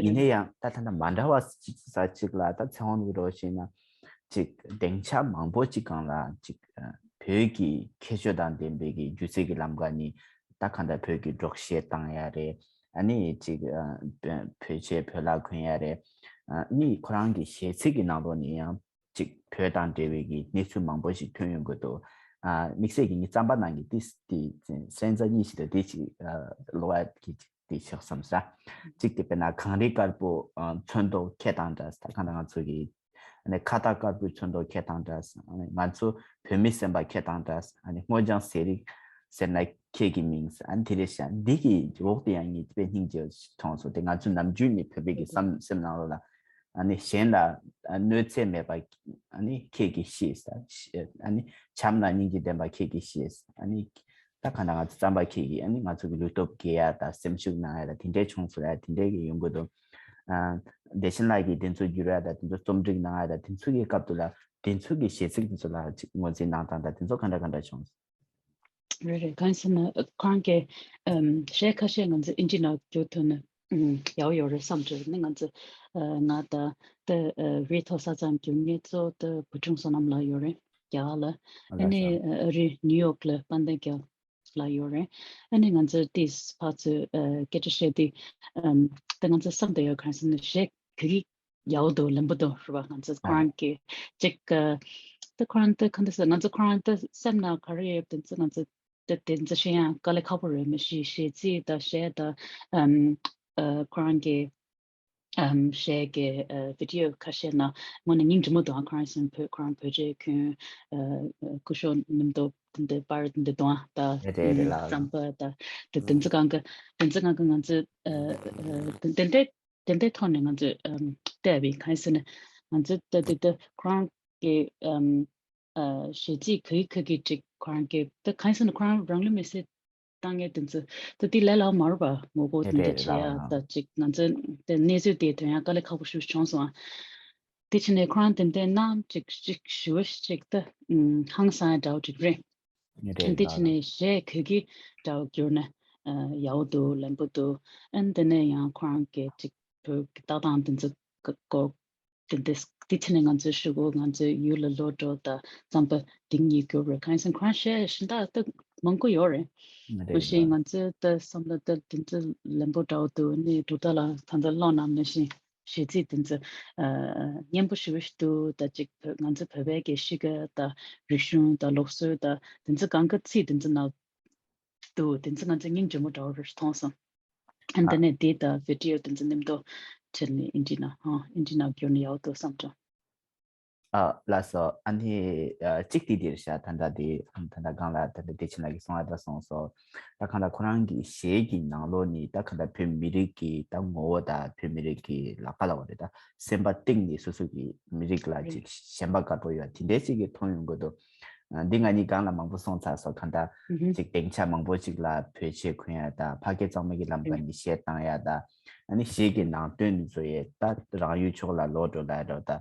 ཡིན་ན་ཡང་ད་ད་ལྟ་མ་འདྲ་བ་ཅིག་ས་ཅིག་ལ་ད་ཚེ་དབང་ནོར་གྱི་འགྲོ་བཞིན་ན། ཅིག་སྡིངས་ཆ་མང་པོ་ཅིག་སྒང་ལ་ཅིག་བོད་ཀྱི་ཁྱད་ཆོས་དང་ལྡན་པའི་གི་སྒྱུ་རྩལ་གྱི་ལམ་ཁ་ནས་ད་གང་ལྟར་བོད་ཀྱི་འབྲོག་གཞས་བཏང་ཡ་རེད། ཨ་ནི་ཅིག་བོད་ཆས་བོད་ལྭ་གོན་ཡ་རེད། ཨ་ནི་ཁོ་རང་གི་གཞས་ཚིག་གི་ནང་ལོགས་ནས་ཡང་ཅིག་བོད་དང་འབྲེལ་བའི་གི་གནས་ཚུལ་མང་པོ་ཞིག་ཐོན་ཡོང་གི་འདུག་ཨ་དམིགས་བསལ་གྱི་ངའི་རྩམ་པ་ནང་གི་ཏིས་ཏི་སན་ཙ་གཉིས་ཤིག་དང་དེ་ཅིག་ལོ་བ་གི་ཅིག་དེ་ཆགས་བསམ་ས། གཅིག་དེ་དཔེར་ན་གངས་རི་དཀར་པོ་ཨ་ཚོན་མདོག་ཁྱད་དང་འདྲ་ས། ད་གང་ལྟར་ང་ཚོ་གི་ཨ་ནི་ཁ་བཏགས་དཀར་པོའི་ཚོན་མདོག་ཁྱད་དང་འདྲ་ས། ཨ་ནི་ང་ཚོ་བོད་མི་སེམས་པ་ཁྱད་དང་འདྲ་ས། ཨ་ནི་སྔོ་ལྗང་ཟས་རིགས་ཟེར་ན་ཁྱེད་ཀྱི་མིང་ས། ཨ་ནི་དེ་རེད་ཤག་འདི་གི་འོག་དེ་ཡང་ངས་དཔེ་སྙིང་རྗེ་མཐོང་སོང་། དེ་ང་ཚོ་ནམ་རྒྱུན་ནས་བོད་པའི་གི་བསམ་སེམས་ནང་ལོགས་ལ། ཨ་ནི་གཞན་ལ་གནོད་འཚེ་མེད་པ་ཨ་ནི་ཁྱེད་ཀྱིས་ཤེས་ས། ཨ་ནི་བྱམས་དང་སྙིང་རྗེ་ལྡན་པ་ཁྱེད་ཀྱིས་ཤེས། ཨ་ནི་ད་ག་ན་ང་ཚོ་རྩམ་པ་ཁྱེད་ཀྱིས་ཨ་ནི་ང་ཚོ་གི་ལུས་སྟོབས་རྒྱས་ཡ་དང་སེམས་ཤུགས་གནང་ཡ་དང་དེ་འདྲའི་བྱུང་སོང་ཡ་དེ་འདྲའི་གི་ཡོང་གི་འདུག་ཨ་བདེ་ཆེན་ལགས་ཀྱིས་དེ་ཚོ་བསྒྱུར་ཡ་དང་དེ་ཚོ་རྩོམ་སྒྲིག་གནང་ཡ་དང་དེ་ཚོ་གི་སྐབས་དུ་ལ་དེ་ཚོ་གི་གཞས་ཚིག་དེ་ཚོ་ལ་ཅིག་ངོས་འཛིན་གནང་སྟངས་དང་དེ་ཚོ་ག་འདྲ་ག་འདྲ་བྱུང་སོང་། རེད་རེད། གང་ཡིན་ཟེར་ན་ཁོ་རང་གིས་ཨམ་གཞས་ཁ་ཤས་ང་ཚོ་ཨིན་ཇི་ནང་བསྒྱུར་ཐུབ་ན་ཨམ་ཡག་ཡོད་རེད་བསམ་གྱི་རེད། ནི་ང་ཚོ་ཨ་ང་དང་ད་ཨ་རི་ཐོག་ས་མཚམས་བསྒྱུར་མཁན་གཙོ་བོ་ད་བུ་ཆུང་བསོད་ནམས་ལགས་ཡོད་རེད། རྒྱ་གར་ལ། ཨ་ནི་ཨ་རི་ནིའུ་ཡོག་ལ་དཔལ་ལྡན་རྒྱལ་ལགས་ཡོད་རེད། ཨ་ནི་ང་ཚོ་ཏིས་ཕར་ཚུར་ཨ་སྐད་ཆ་བཤད་དུས་ཨམ་ད་ང་ཚོ་བསམ་བསྡད་ཡོད། གང་ཡིན་ཟེར་ན་གཞས་གོ་གི་ཡག་པོ་འདུག་ལེན་པོ་འདུག་རེད་པ། ང་ཚོ་ཁོ་རང་གི་ཅིག་ཨ་ད་ཁོ་རང་ད་ག་འདྲ་ཟེར། ང་ཚོ་ཁོ་རང་ད་སེམས་ནང་ག་རེ་ཡོད་དེ་ཚོ་ང་ཚོ་ད་དེ་ཚོ་བཤད་ཡང་དཀའ་ལས་ཁག་པོ་རེད། མི་ཤེས། གཞས་ཚིག་དང་གཞས་དང་ཨམ་ཨ་ཁོ་རང་གི་ཨམ་གཞས་ཀྱི་ཨ་བི་ཌི་ཡོ་ཁ་ཤས་ནང་དངོས་གནས་སྙིང་རྗེ་མོ་འདུག་ཁོ་རང་སེམས་བོད་ཁོ་རང་བོད་ཆས་གྱོན་ཨ་སྐུ་ཞབས་སྣུམ་ཏོག་དེ་འདྲ་པར་དེ་འདྲ་འདུག་ད་རེད་རེད་ལགས། རྩམ་པ་ད་དེ་དེ་ཚོ་གང་ག་དེ་ཚོ་གང་ག་ང་ཚོ་ཨ་ཨ་དེ་འདྲ། དེ་འདྲའི་ཐོག་ནས་ང་ཚོས་ཨམ་བལྟས་པའི་གང་ཡིན་ཟེར་ན་ང་ཚོས་ད་དེ་ད་ཁོ་རང་གི་ཨམ་ཨ་གཞས་ཚིག་ག་གི་ག་གི་ཅིག་ཁོ་རང་གི་ད་གང་ཡིན་ཟེར་ན་ཁོ་རང་རང་ལུས་མེར་སྲེག་བཏང་མཁན་དེ་ཚོ་ད་དེ་ལས་སླ་བོ་མ་རེད་པ། ངོ་རྒོལ་དེ་འདྲ་བྱེད་ཡ་ད་ཅིག་ང་ཚོས་དེ་གནས་ཚུལ་དེ་ཐོན་ཡ་དཀའ་ལས་ཁག་པོ་ཞིག་བྱུང་སོང་ཨ། དེ་བྱས་ནས་ཁོ་རང་དེ་འདྲའི་གནའ་དེ་ཅིག་ཞུ་བ་ཞིག་ད་ཧང་སང་ཡ་འདྲ་བོ་ཅིག་རེད། ངས་རེད་འདི་ལ་བྱས་ནས་གཞས་གོ་གི་འདྲ་བོ་གྱུར་ན་ཡག་པོ་འདུག་ལེན་པོ་འདུག་ཨ་ནི་དེ་ནས་ཡང་ཁོ་རང་གི་ཅིག་བོད་ཀྱི་ལྟ་སྟངས་དེ་ཚོ་སྐོར་དེ་འདི་འདི་བྱས་ནས་ང་ཚོའི་གཞུག་གུ་ང་ཚོའི་ཡུལ་ལ་ལོག་འགྲོ་དང་རྩམ་པ་འདི་གཉིས་གྱུར་རེད། གང་ཡིན་ཟེར་ན་ཁོ་རང་གཞས་གཞན་དག་ད་མང་པོ་ཡོད་རེད། ངས་རེད་མ་གཞི་ལ་ང་ཚོའི་ད་བསམ་བློ་ད་དེ་ཚོ་ལེན་པོ་འདྲ་བོ་འདུག་ཨ་ནི་འབྲུག་རྟ་ལགས་ད་ལྟ་ཀློག་གནང་ནང་བཞིན། གཞས་ཚིག་དེ་ཚོ་ཨ་སྙན་པོ་ཞེ་པོ་ཞིག་འདུག་ད་ཅིག་བོད་ང་ཚོ་བོད་པའི་གི་གཤིས་ཀ་དང་རིག་གཞུང་དང་ལུགས་སྲོལ་དང་དེ་ཚོ་གང་ག་ཚིག་དེ་ཚོ་ནང་འདུག་དེ་ཚོ་ང་ཚོ་སྙིང་རྗེ་མོ་འདྲ་བོ་རེ་མཐོང་སོང་། ཨ་ཨ་འདི་ནས་དེ་དང་བི་ཌི་ཡོ་དེ་ཚོ་མཉམ་དུ་བྱས་ནས་ཨིན་ཇི་ནང་ཨ་ཨིན་ཇི་ནང་བསྒྱུར་ན་ཡག་འདུག་བསམ་བྱུང་། ཨ་ལགས་སོ། ཨ་ནི་ཨ་གཅིག་དེ་འདིར་བཞག་ད་ལྟ་དེ་ད་ལྟ་སྒང་ལ་ད་ལྟ་བདེ་ཆེན་ལགས་ཀྱིས་གསུངས་ཡ་ད་གསུངས་སོ། ད་གང་ལྟར་ཁོ་རང་གི་གཞས་ཀྱི་ནང་ལོགས་ནི་ད་གང་ལྟར་བོད་མི་རིགས་ཀྱི་ད་ངོ་བོ་དང་བོད་མི་རིགས་ཀྱི་ལ་ཁ་ལ་བ་རེད། ད་སེམས་པ་གཏིང་ནས་སོ་སོ་གི་མི་རིགས་ལ་ཅིག་ཞེན་པ་དཀར་པོ་ཡོད་དེ་འདྲའི་ཅིག་གི་མཐོང་ཡོང་གི་འདུག་ཨ་འདི་ང་གཉིས་སྒང་ལ་མང་པོ་གསུངས་ཚར་སོང་། གང་ལྟར་ཅིག་སྡིངས་ཆ་མང་པོ་ཅིག་ལ་བོད་ཆས་གོན་ཡ་དང་ཕ་སྐད་གཙང་མ་གི་ལམ་ཁ་ནས་གཞས་བཏང་ཡ་དང་ཨ་ནི་གཞས་ཀྱི་ནང་དོན་ནི་བཟོ་ཡས་ད་རང་ཡུལ་ཕྱོགས་ལ་ལོག་འགྲོ་ལ་འགྲོ་ད།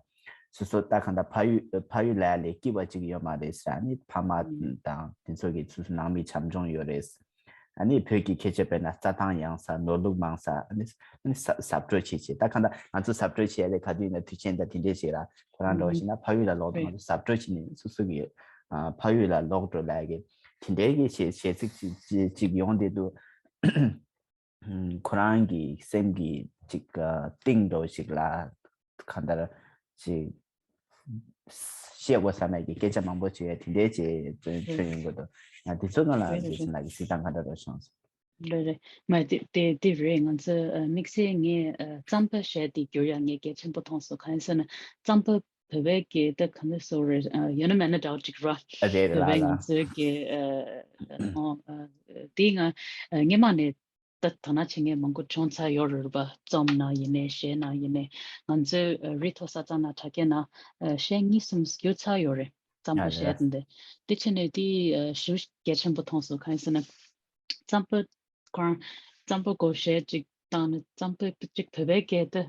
སོ་སོ་ད་གང་ལྟར་ཕ་ཡུལ་ཕ་ཡུལ་ལ་ལས་སྐྱིད་པ་ཅིག་ཡོད་མ་རེད་ཟེར། ཨ་ནི་ཕ་མ་དང་དེ་ཚོ་གི་སོ་སོ་ནང་མི་བྱམས་སྐྱོང་ཡོད་རེད། ཨ་ནི་བོད་ཀྱི་ཁྱད་ཆོས་དཔེར་ན་རྩྭ་ཐང་ཡངས་ས་ནོར་ལུག་མང་ས་ཨ་ནི་ཨ་ནི་ཟ་ཟབ་སྤྲོས་བྱེད་བྱེད་ད་གང་ལྟར་ང་ཚོ་ཟབ་སྤྲོས་བྱེད་ཡ་ལས་ག་དུས་ཡིན་ན་དུས་ཆེན་དང་དེ་འདྲས་བྱེད་ར་ཁོ་རང་འགྲོ་བཞིན་ན་ཕ་ཡུལ་ལ་ལོག་འགྲོ་ང་ཚོ་ཟབ་སྤྲོས་བྱེད་ནས་སོ་སོ་གི་ཨ་ཕ་ཡུལ་ལ་ལོག་འགྲོ་ལ་གི་དེ་འདྲའི་གི་གཞས་གཞས་ཚིག་ཅིག་ཅིག་ཅིག་ཡོང་བསྡད་འདུག་ཁོ་རང་གི་སེམས་ཀྱི་ཅིག་གཏིང་འདྲ་ཞིག་ལ་གང་ལྟར་ཅིག་བཤད་དགོས་བསམ་ཡས་ཀྱི་སྐད་ཆ་མང་པོ་བྱས་དེ་འདྲའི་ཅིག་ཐོན་ཡོང་གི་འདུག་ང་དེ་ཚོ་ནང་ལ་རེད་རེད་རེད། ཅིག་ལ་གི་གཟིགས་སྟངས་ག་འདྲ་རེད་བྱུང་སོང་། རེད་རེད། མ་དེ་དེ་དེ་རེད། ང་ཚོ་དམིགས་བསལ་ངས་རྩམ་པ་གཞས་དེ་བསྒྱུར་ཡག་ངས་གལ་ཆེན་པོ་མཐོང་སོང་། གང་ཡིན་ཟེར་ན་རྩམ་པ་བོད་པའི་གི་ད་ག་འདྲ་ཟེར་རེད། ཡོད་ན་མེད་ན་འདྲ་བོ་ཅིག་ར། ཨ་རེད་རེད་བོད་པའི་ལགས་ང་ལགས། ཚོའི་གི་ཨ་ཨ་ཨ་ དེ་ང་སྔས་མ་ནས་ད་དོ་སྣང་བྱེད་མཁན་མང་པོ་བྱུང་ཚར་ཡོད་རེད་པ། རྩོམ་ནང་ཡིན་ནའི་གཞས་ནང་ཡིན་ནའི་ང་ཚོའི་རི་མཐོ་ས་གཙང་ནང་དྲ་རྒྱའི་ནང་གཞས་གཉིས་གསུམ་བརྒྱབ་ཚར་ཡོད་རེད། རྩོམ་པ་གཞས་དེ་འདྲ། དེ་བྱས་ནས་དེ་ཞེ་པོ་གལ་ཆེན་པོ་མཐོང་སོང་། གང་ཡིན་ཟེར་ན། རྩོམ་པ་ཁོ་རང་རྩོམ་པ་སྐོར་གཞས་ཅིག་བཏང་ནས་རྩོམ་པ་ཅིག་བོད་པའི་སྐད་དེ་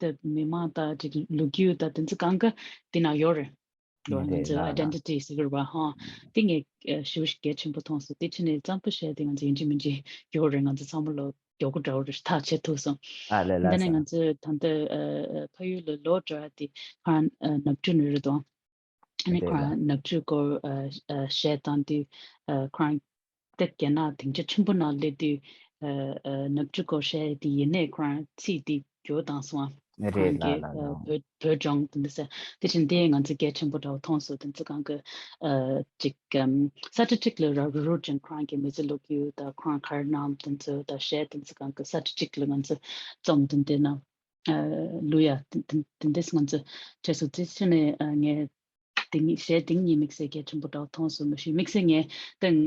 དེ་མི་མང་དང་ཅིག་ལོ་རྒྱུས་དང་དེ་ཚོ་གང་ག་དེ་ན་ཡོད་རེད། ལོ་ང་ཚོའི་ཨའི་ཌེན་ཊི་ཊི་ཟེར་གི་རེད་པ། ཧང་། དེ་ངས་ཞེ་པོ་གལ་ཆེན་པོ་མཐོང་སོང་། དེ་བྱས་ནས་རྩོམ་པ་གཞས་དེ་ང་ཚོ་ཡིན་གཅིག་མིན་གཅིག་ཡོད་རེད། ང་ཚོ་ཚང་མ་ལོ་མགྱོགས་པོ་འདྲ་བོ་རེད། ཐག་ཆོད་ཐུབ་སོང་། འདི་ནས་ང་ཚོས་ད་ལྟ་ཕ་ཡུལ་ལ་ལོག་འགྲོ་ཡ་དེ་ཁོ་རང་ནབ་ཕྱུགས་ནས་རེད་དོ། ཨ་ནི་ཁོ་རང་ནབ་ཕྱུགས་སྐོར་གཞས་བཏང་དུས་ཁོ་རང་དེབ་རྒྱ་ནག་སྡིངས་ཆ་ཆེན་པོ་ནང་སླེབས་དུས་ནབ་ཕྱུགས་སྐོར་གཞས་དེ་ཡིན་ནའི་ཁོ་རང་ཚིག་དེ་བསྒྱུར་བཏང་སོང་། ཁོ་རང་གི་བོད་བོད་ལྗོངས་དེ་འདྲ་ཟེར། དེ་བཞིན་དེ་ང་ཚོ་གལ་ཆེན་པོ་འདྲ་བོ་མཐོང་སོང་། དེ་ཚོ་གང་གི་ཅིག་ས་ཁྲ་གཅིག་ལ་ར་རུ་རུ་ཅན་ཁོ་རང་གི་མི་ཚེ་ལོ་རྒྱུས་དང་ཁོ་རང་ག་རེ་གནང་དེ་ཚོ་དང་གཞས་དེ་ཚོ་གང་གི་ས་ཁྲ་གཅིག་ལ་ང་ཚོ་རྩོམ་དེ་འདྲ་ནང་ལུས་ཡ་དེ་འདྲ་ང་ཚོ་བྱས་སོང་། དེ་བྱས་ནས་ངས་དེ་གཉིས་གཞས་དེ་གཉིས་དམིགས་བསལ་གལ་ཆེན་པོ་འདྲ་བོ་མཐོང་སོང་། མ་གཞི་དམིགས་བསལ་ངས་ད་ང་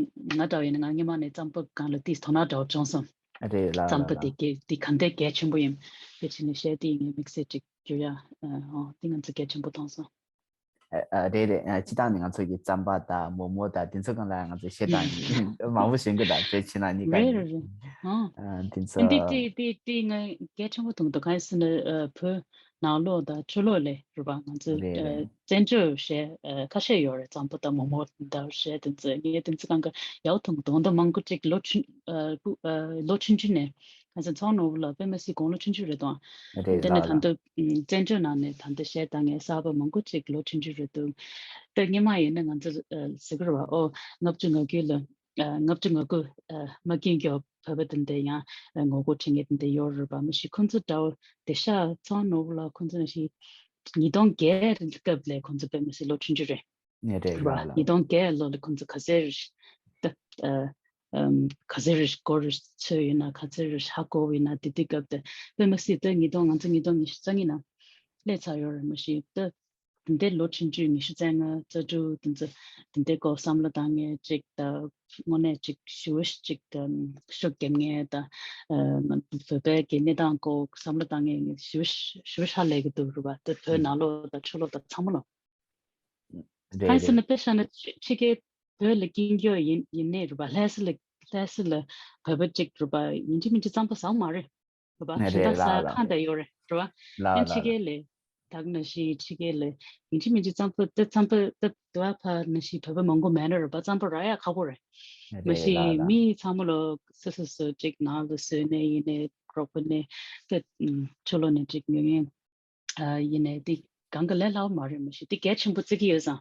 འདྲ་བ་ཡིན་ན་ང་སྔོན་མ་ནས་རྩོམ་པ་སྒང་ལ་ཏིས་དོ་སྣང་འདྲ་བོ་བྱུང་སོང་། རེད་ལ་རྩོམ་པ་དེ་གལ་དེ་ག་འདྲ་གལ་ཆེན་པོ་ཡིན། དེ་བྱས་ནས་གཞས་དེ་ངས་དམིགས་བསལ་ཅིག་བསྒྱུར་ཡ་ཨོ་དེ་ང་ཚོ་གལ་ཆེན་པོ་མཐོང་སོང་། ཨ་ཨ་རེད་རེད། ཨ་སྤྱིར་བཏང་ནས་ང་ཚོ་གི་རྩམ་པ་དང་མོག་མོག་དང་དེ་ཚོ་སྒང་ལ་ང་ཚོ་བཤད་སྟངས་མང་པོ་ཞིག་གི་དང་བྱེད་ཕྱི་ནང་གཉིས་ཀ་རེད་ནས་རེད་རེད། ཨ་ཨ་འདི་ཚོ་འདི་ཏི་ཏི་ཏི་ངས་གལ་ཆེན་པོ་མཐོང་འདུག་གང་ཡིན་ཟེར་ན་ཨ་བོད་ནང་ལོགས་དང་ཕྱི་ལོགས་ལ་རེད་པ། ང་ཚོ་རེད་རེད། ཨ་བཙན་བྱོལ་གཞས་ཨ་ཁ་ཤས་ཡོད་རེད། རྩམ་པ་དང་མོག་མོག་དང་གཞས་དེ་ཚོ་ངས་དེ་ཚོ་སྒང་ག་ཡག་མཐོང་འདུག་ད་མང་པོ་ཅིག་ལོ་ཆུང་ཨ་ལོ་ཆུང་ཆུང་ནས། ང་ཚོ་ཚོང་ནོར་བུ་ལགས་དཔེ་མི་སྲིད་དགུང་ལོ་ཆུང་ཆུང་རེད་དོ། རེད་དེ་ནས་ལགས་ད་ལྟ་ཨམ་བཙན་བྱོལ་ནང་ནས་ད་ལྟ་གཞས་བཏང་མཁན་གསར་པ་མང་པོ་ཅིག་ལོ་ཆུང་ཆུང་རེད་འདུག་ད་སྔོན་མ་ཡིན་ན་ང་ཚོ་ཨ་ཟེར་གི་རེད་པ། ཨོ་ལྔ་བཅུ་ང་དགུ་ལ་ཨ་ལྔ་བཅུ་ང་དགུ་ཨ་མ་སྐྱེས་མགྱོགས་བོད་པ་དེ་འདྲ་ཡང་ཨ་ངོ་རྒོལ་བྱེད་མཁན་དེ་འདྲ་ཡོད་རེད་པ། མ་གཞི་ཁོང་ཚོ་འདྲ་བོ་དེ་ཤ་ཚོང་ནོར་བུ་ལགས་ཁོང་ཚོ་ནང་བཞིན་ཉིས་སྟོང་བརྒྱད་སྐབས་ལ་ཁོང་ཚོ་དཔེ་མི་སྲིད་ལོ་ཆུང་ཆུང་རེད། ནས་རེད་རེད་པ། ལགས་ལགས། ཉིས་སྟོང་བརྒྱད་ལོ་ལ་ཁོང་ཚོ་ག་ཚོད་རེད་ད་ཨ་ཨམ་ག་ཚོད་རེད་སྐོར་རེད་ཚོད་ཡིན་ན་ག་ཚོད་རེད་ཧ་གོ་བ་ཡིན་ན་དེ་དུས་སྐབས་དེ་དཔེ་མི་སྲིད་ད་ཉིས་སྟོང་ང་ཚོ་ཉིས་སྟོང་ཉི་ཤུ་རྩ་གཉིས་ནང་སླེབས་ཚར་ཡོད་རེད། མ་གཞི་ད་དེ་འདྲའི་ལོ་ཆུང་ཆུང་ཉི་ཤུ་རྩ་ལྔ་རྩ་དྲུག་དེ་ཚོ་དེ་འདྲའི་སྐོར་བསམ་བློ་བཏང་མཁན་ཅིག་ད་དངོས་གནས་ཅིག་ཞེ་པོ་ཅིག་ད་ཤུགས་རྒྱབ་མཁན་ད་ཨ་བོད་པའི་གི་གནས་སྟངས་སྐོར་བསམ་བློ་བཏང་མཁན་ཞེ་པོ་ཞེ་པོ་ཧ་ལས་ཀྱི་འདུག་རེད་པ། ད་བོད་ནང་ལོགས་ད་ཕྱི་ལོགས་ད་ཚང་མ་ལོ། རེད་གང་ཟེར་ན་རེད། དཔེ་བཞག་ན་ཕྱི་ཕྱི་རྒྱལ་བོད་ལ་སྐྱེས་མགྱོགས་ཡིན་ཡིན་ནའི་རེད་པ། ལྷ་ས་ལ་ལྷ་ས་ལ་བོད་པ་ཅིག་རེད་པ་ཡིན་གཅིག་མིན་གཅིག་རྩམ་པ་ཟ་མ་རེད་རེད་པ། རེད་གཞན་དག་རེད་ཟ་ལགས་ལགས། ཁ་འདྲ་ཡོད་རེད་རེད་པ། ལགས་ཡང་ཕྱི་ལགས་ལགས། རྒྱལ་ལ་ད་ག་ནང་བཞིན་ཕྱི་རྒྱལ་ལ་ཡིན་གཅིག་མིན་གཅིག་རྩམ་པ་དེ་རྩམ་པ་དེ་དུ་བ་ཕ་ནང་བཞིན་བོད་པ་མང་པོ་མེད་ན་རེད་པ། རྩམ་པ་རག་ཡ་ཁག་པོ་རེད། མ་རེད་ལགས་གཞི་ལགས། མི་ཚང་མ་ལོ་སོ་སོ་སོ་ཅིག་ནང་ལ་བཟོས་ནས་ཡིན་ནའི་རོགས་པ་ནས་དེ་ཕྱི་ལོགས་ནས་ཅིག་ཉོ་མཁན། ཨ་ཡིན་ནའི་འདི་གང་ག་ལས་སླ་བོ་མ་རེད། མ་གཞི་འདི་གལ་ཆེན་པོ་བརྩི་གི་ཡོད་ཙང་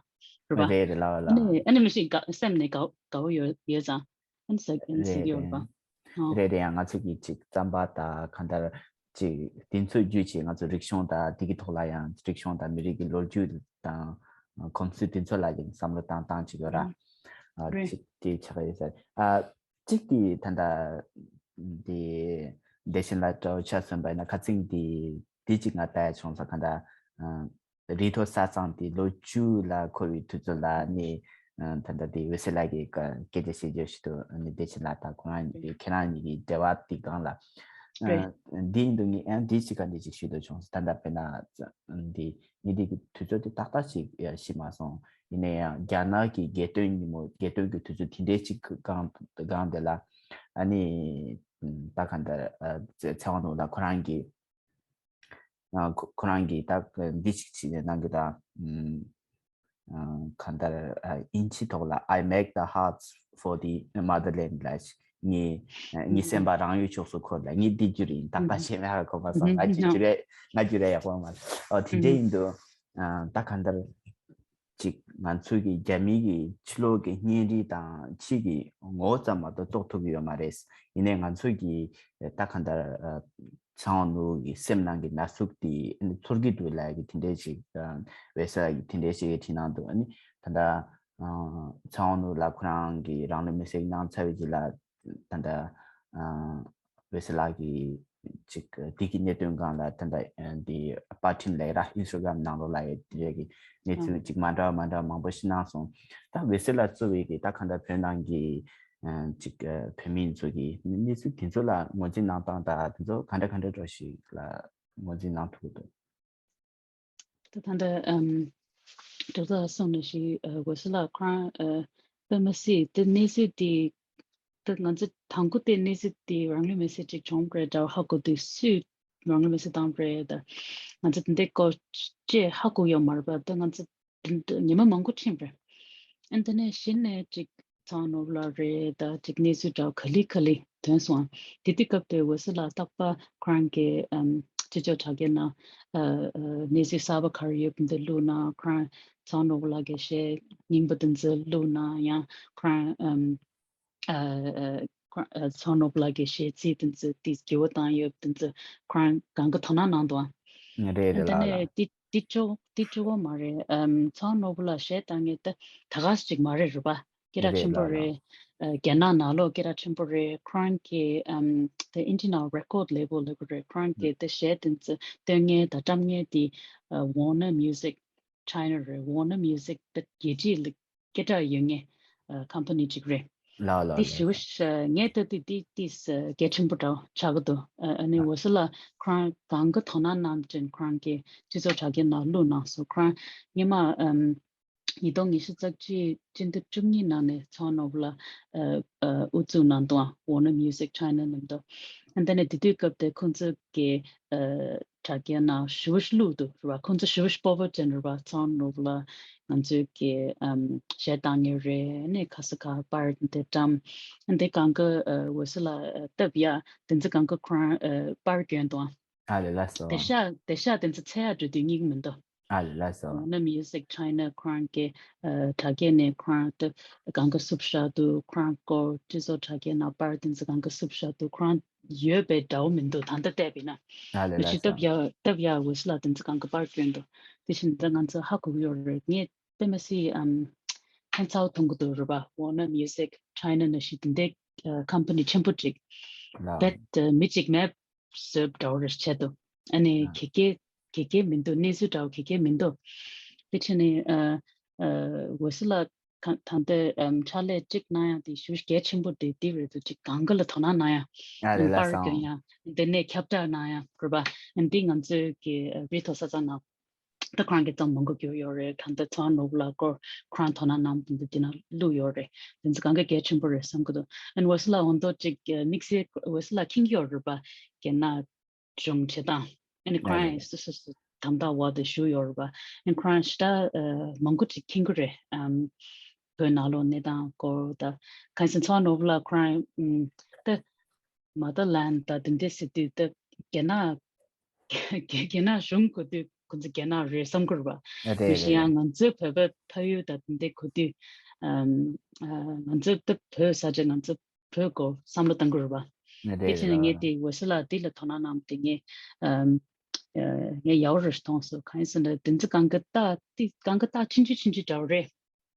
རེད་པ། རེད་རེད་ལགས་ཨ་ལགས། ནི་ཨ་ནི་མ་གཞི་དགའ་སེམས་ནས་དགའ་དགའ་བོ་ཡོད་ཡོད་ཙང་ཨ་ནི་ཟ་ཨ་ནི་ཟ་རེད་གི་ཡོད་རེད་པ། རེད་ཨོ། རེད་རེད། ཡང་ང་ཚོ་གི་ཅིག་རྩམ་པ་དང་གང་ལྟར་ཅིག་དེ་ཚོ་བརྒྱུད་ཅིག་ང་ཚོ་རིག་གཞུང་དང་དེ་གི་ཐོག་ལ་ཡང་རིག་གཞུང་དང་མི་རིགས་ཀྱི་ལོ་རྒྱུས་དང་གོམས་སྲོལ་དེ་ཚོ་ལ་ཡང་བསམ་བློ་བཏང་བཏང་ཅིག་ཡོད་ར། ཨ་རེད། ཅིག་དེ་ཆགས་ཡོད་ས་རེད། ཨ་གཅིག་དེ་ད་ལྟ་དེ་བདེ་ཆེན་ལགས་འདྲ་བོ་ཆ་མཚོན་པ་ཡིན་ན་ཁ་སང་དེ་དེ་གཅིག་ང་ལྟ་ཡ་བྱུང་སོང་། གང་ལྟར་རི་མཐོ་ས་གཙང་དེ་ལོ་བཅུ་ལ་འཁོར་བའི་དུས་ཚོད་ལ་ནི་ད་ལྟ་དེ་འོད་ཟེར་ལགས་ཀྱིས་སྐད་ཆ་བཤད་རྒྱུ་ཞིག་འདུག་ཨ་ནི་བདེ་ཆེན་ལགས་དང་ཁོ་རང་གཉིས་ཀྱི་ཁྱེད་རང་གཉིས་ཀྱི་འབྲེལ་བ་དེ་སྒང་ལ་རེད། འདི་ཡིན་དུས་ངས་ཡང་འདི་གཅིག་ག་འདི་གཅིག་ཞུ་འདོད་བྱུང་། ད་ལྟ་དཔེར་ན་འདི་ངས་འདི་གི་དུས་ཚོད་དེ་ཏག་ཏག་ཅིག་ཤེས་མ་སོང་། ཡིན་ན་ཡང་རྒྱ་ནག་གི་རྒྱལ་སྟོན་ཉིན་མོ་རྒྱལ་སྟོན་གྱི་དུས་ཚོད་དེ་འདྲའི་ཅིག་སྒང་སྒང་དེ་ལ་ཨ་ནི་ད་གང་ལྟར་ཚེ་དབང་ནོར་བུ་ལགས་ཁོ་རང་གིས་ཁོ་ཁོ་རང་གིས་ད་འདི་ཅིག་བྱས་ནས་གནང་གི་ད་གང་ལྟར་དབྱིན་ཇི་ཐོག་ལ་I make the hearts for the motherland ལ་ངས་ངའི་སེམས་པ་རང་ཡུལ་ཕྱོགས་སུ་འཁོར་ལ་ངས་འདི་བསྒྱུར་ཡིན། ཏག་ཏག་བྱས་མེད་ཧ་གོ་མ་སོང་། ང་ཅིག་བསྒྱུར་ཡ་ང་བསྒྱུར་ཡ་ཡག་པོ་མ་རེད། ཨོ་དེ་འདྲ་ཡིན་དུས་ད་གང་ལྟར་ཅིག་ང་ཚོ་གི་རྒྱ་མི་གི་ཕྱི་ལོགས་ཀྱི་བརྙན་རིས་དང་ཕྱི་གི་ངོ་བོ་ཙམ་མ་གཏོགས་རྟོགས་ཐུབ་ཀྱི་ཡོད་མ་རེད། ཡིན་ནའི་ང་ཚོ་གི་ད་གང་ལྟར་ཚེ་དབང་ནོར་བུ་གི་སེམས་ནང་གི་ན་ཟུག་དེ་ཚོར་གྱི་འདུག་ལབ་ཀྱི་དེ་འདྲས་ཅིག་འོད་ཟེར་ལགས་ཀྱིས་དེ་འདྲས་ཅིག་བྲིས་གནང་འདུག་ཨ་ནི་ད་ལྟ་ཚེ་དབང་ནོར་བུ་ལགས་ཁོ་རང་གིས་རང་ལ་མེ་སེ་ཇི་གནང་ཚར་བའི་རྗེས་ལ་ད་ལྟ་འོད་ཟེར་ལགས་ཀྱིས་ཅིག་དེ་གི་གནད་དོན་སྒང་ལ་ད་ལྟ་འདི་པར་འཕྲིན་ལས་ར་ཨིན་སི་ཊ་གྷ་རམ་ནང་ལོགས་ལ་ཡོད་དེ་འདྲས་ཀྱི་གནས་ཚུལ་ཅིག་མ་འདྲ་བ་མ་འདྲ་བ་མང་པོ་ཞིག་གནང་སོང་། ད་འོད་ཟེར་ལགས་གཙོས་པའི་གི་ད་གང་ལྟར་བོད་ནང་གི་ ཅིག་བོད་མི་ཚོ་གི་གནས་ཚུལ་དེ་ཚོ་ལ་ངོས་འཛིན་གནང་སྟངས་དང་དེ་ཚོ་ག་འདྲ་ག་འདྲ་འདྲ་ཞིག་ལ་ངོས་འཛིན་གནང་ཐུབ་ཀྱི་འདུག་ད་ད་ལྟ་ཨམ་གྲོགས་ཚོ་གསུངས་ནས་ཤི་ཝེ་སི་ལ་ཁོ་རང་དཔེ་མ་སྲིད་དེ་གནས་ཚུལ་དེ་ད་ང་ཚོ་དང་པོ་དེ་གནས་ཚུལ་དེ་རང་ལུས་མེར་སྲེག་ཅིག་བྱུང་རེད་འདྲ་བ་ཧ་གོ་དུས་སུས་རང་ལུས་མེར་སྲེག་བཏང་རེད། ད་ང་ཚོ་དེ་འདྲའི་སྐོར་ཅེས་ཧ་གོ་ཡོད་མ་རེད་པ། ད་ང་ཚོ་དེ་འདྲ་ཉི་མ་མང་པོ་ཕྱིན་པ་རེད། ཨ་དེ་ནས་གཞི་ནས་ཅིག་ཚང་ནོར་བུ་ལགས་རེད། ད་ཅིག་གནས་ཚུལ་འདྲ་ག་ལེ་ག་ལེ་ཐོན་སོང་། དེ་དུས་སྐབས་དེ་ཝེ་སི་ལ་རྟག་པར་ཁོ་རང་གི་ཨམ་སྤྱི་ཚོགས་དྲ་རྒྱ་ནང་ཨ་ཨ་གནས་ཚུལ་གསར་པ་ག་རེ་ཡོད་པ་འདི་བླུགས་ན་ཁོ་རང་ཚང་ནོར་བུ་ལགས་ཀྱི་གཞས་རྙིང་པ་དེ་ཚོ་བླུགས་ན་ཡང་ཁོ་རང་ཨམ་ཨ་ཨ་ཁོ་རང་ཨ་ཚང་ནོར་བུ་ལགས་ཀྱི་གཞས་ཚིག་དེ་ཚོ་དེ་བསྒྱུར་བ་བཏང་ཡོད་པ་དེ་ཚོ་ཁོ་རང་གང་ག་དོ་སྣང་གནང་འདུག་ཨ། རེད་རེད་ཨ་དེ་ལགས་ལགས། ནས་དེ་དེ་གཅིག་དེ་གཅིག་པོ་མ་རེད། ཨམ་ཚང་ནོར་བུ་ལགས་གཞས་བཏང་མཁན་དེ་ད་ག་ཟེ་ཅིག་མ་རེད་རེད་པ། སྐད་གྲགས་རེད་ཆེན་པོ་ལགས་རེད། ལགས། ཨ་རྒྱ་ནག་ནང་ལོགས་སྐད་གྲགས་ཆེན་པོ་རེད། ཁོ་རང་གི་ཨམ་དེ་Internal Record Label ལབ་ཀྱི་རེད། ཁོ་རང་གི་དེ་གཞས་དེ་ཚོ་བཏོན་མཁན་དང་བཀྲམ་མཁན་དེ་ཨ་Warner Music China རེད། Warner Music དེ་རྒྱལ་སྤྱིའི་ལ་སྐད་གྲགས་ཡོད་མཁན་ཨ་company ཅིག་རེད། ལགས་ལགས་དེ་ཞེ་པོ་ལགས། ཤ་ངས་ལྟ་དུས་དེ་དེ་ས་གལ་ཆེན་པོ་འདྲ་བོ་ཆགས་ཀྱི་འདུག་ཨ་ཨ་ནི་ཝེ་སི་ལ་ཁོ་རང་གང་ག་དོ་སྣང་གནང་དྲན་ཁོ་རང་གི་སྤྱི་ཚོགས་དྲ་རྒྱའི་ནང་བླུགས་གནང་སོང་། ཁོ་རང་སྔོན་མ་ཨམ་ཉིས་སྟོང་ཉི་ཤུ་རྩ་གཅིག་སྤྱི་ཟླ་བཅུ་གཉིས་ནང་ནས་ཚང་ནོར་བུ་ལ་ཨ་ཨ་དབུ་བཙུགས་གནང་འདུག་ཨ་Warner Music China ལབ་འདུག་ཨ་དེ་ནས་དེ་དུས་སྐབས་དེ་ཁོང་ཚོ་གི་ཨ་དྲ་རྒྱའི་ནང་ཞེ་པོ་ཞིག་བླུགས་འདུག་རེད་པ། ཁོང་ཚོ་ཞེ་པོ་ཞིག་སྤོབས་པ་ཅན་རེད་པ། ཚང་ནོར་བུ་ལ་ང་ཚོའི་གི་ཨམ་གཞས་བཏང་མཁན་རེད། ཨ་ནི་ཁ་ས་ཁ་པར་འདི་བཀྲམ། ཨ་འདི་གང་ག་ཨ་ཝེ་སི་ལ་ཨ་སྟབས་ཡག་དེ་ཚོ་གང་ག་ཁོ་རང་ཨ་པར་བསྐྱོན་འདུག་ཨ་ལས་ལགས་སོ། དེ་ཤ་དེ་ཤ་དེ་ཚོ་འཚོལ་ཡག་འགྲོ་དུས་རྙེད་ཀྱི་མི་འདུག་ཨ་ལས་ལགས་སོ། Warner Music China ཁོ་རང་གི་ཨ་དྲ་རྒྱ་ནས་ཁོ་རང་དེ་གང་ག་བསུབ་བཞག་འདུག་ཁོ་རང་སྐོར་སྤྱི་ཚོགས་དྲ་རྒྱའི་ནང་པར་དེ་ཚོ་གང་ག་བསུབ་བཞག་འདུག་ཁོ་རང་ཡོད་པའི་འདྲ་བོ་མི་འདུག་ད་ལྟ་བལྟས་པ་ཡིན་ན། ཨ་ལས་མི་ལགས་ཤི་སོ། སྟབས་ཡག་སྟབས་ཡག་ཝེ་སི་ལ་དེ་ཚོ་གང་ག་པར་བསྐྱོན་འདུག་དེ་བཞིན་ད་ང་ཚོ་ཧ་གོ་གི་ཡོད་རེད། ངས་དཔེ་མ་སྲིད་ཨམ་ཁྱད་མཚར་པོ་མཐོང་གི་འདུག་རེད་པ། Warner Music China ནང་བཞིན་དེ་འདྲའི་ཨ་company ཆེན་པོ་ཅིག་ལགས། རྦད་དེ་མི་གཅིག་མེད་བཟོས་འདྲ་བོ་རེ་བྱས་འདུག་ཨ་ནི་ཨ་ག་གེ་ག་གེ་མི་འདུག་གནས་ཚུལ་འདྲ་བོ་ག་གེ་མི་འདུག་དེ་བྱས་ནས་ཨ་ཨ་ཝེ་སི་ལ་གང་ད་ལྟ་ཨམ་ཕྱག་ལས་གཅིག་གནང་ཡག་དེ་ཞེ་པོ་གལ་ཆེན་པོ་དེ་དེ་རེད་འདུག་ཅིག་གང་ག་ལ་དོ་སྣང་གནང་ཡག་ཨ་རེད་ལགས་པར་སོ། སྐྱོན་ཡག་འདི་ནས་ཁྱབ་བསྒྲགས་གནང་ཡག་རེད་པ། ཨ་འདི་ང་ཚོའི་གི་ཨ་རིགས་མཐོ་ས་ཚང་ནང་ད་ཁོ་རང་གི་རྩོམ་མང་པོ་བསྒྱུར་ཡོད་རེད། ད་ལྟ་ཚང་ནོར་བུ་ལགས་སྐོར་ཁོ་རང་དོ་སྣང་གནང་དེ་འདི་དེ་ན་བླུགས་ཡོད་རེད། དེ་ཚོ་གང་ག་གལ་ཆེན་པོ་རེད་བསམ་གི་འདུག་ཨ་ནི་ཝེ་སི་ལ་འོ་མདོ་ཅིག་དམིགས་བསལ་ཝེ་སི་ལ་མཁྱེན་གྱི་ཡོད་རེད་པ། རྒྱ་ནག་སྦྱོང་བྱེད་སྟངས་ཨ་ནི་ཁོ་རང་ཡང་སོ་སོ་སོ་དམ་དྲག་འོག་ཏུ་བཞུགས་ཡོད་རེད་པ། ཨ་ནི་ཁོ་རང་ཞེ་དྲག་མང་པོ་ཅིག་མཁྱེན་གྱི་རེད། ཨམ་བོད་ནང་ལོགས་གནས་སྟངས་སྐོར་ད་གང་ཡིན་ཟེར་ཚང་ནོར་བུ་ལགས་ཁོ་རང་ད་མ་ད་ལན་ད་དེ་འདྲ་ཟེར་དུས་ད་རྒྱ་ནག་རྒྱ་རྒྱ་ནག་གཞུང་གོ་དུས་ཁོ་ཚོ་རྒྱ་ནག་རེད་བསམ་གྱི་རེད་པ། ཨ་རེད་མི་རེད་གཞན་རེད། ཡང་ང་ཚོའི་བོད་པའི་ཕ་ཡུལ་དང་དེ་འདྲ་གོ་དུས་ཨམ་ཨ་ང་ཚོའི་ད་བོད་ས་ཆ་ང་ཚོ་བོད་སྐོར་བསམ་བློ་གཏང་གི་རེད་པ། ཨ་དེ་རེད་བྱས་ནས་ངས་རེད། དེ་ཝེ་སི་ལ་དེ་ལ་དོ་སྣང་གནང་དེ་ངས་ཨམ་ཨ་ངས་ཡག་པོ་རེད་མཐོང་སོང་། གང་ཡིན་ཟེར་ན་དེ་ཚོ་གང་ག་རྟགས་དེ་གང་ག་རྟགས་ཆུང་ཆུང་ཆུང་ཆུང་འདྲ་བོ་རེད།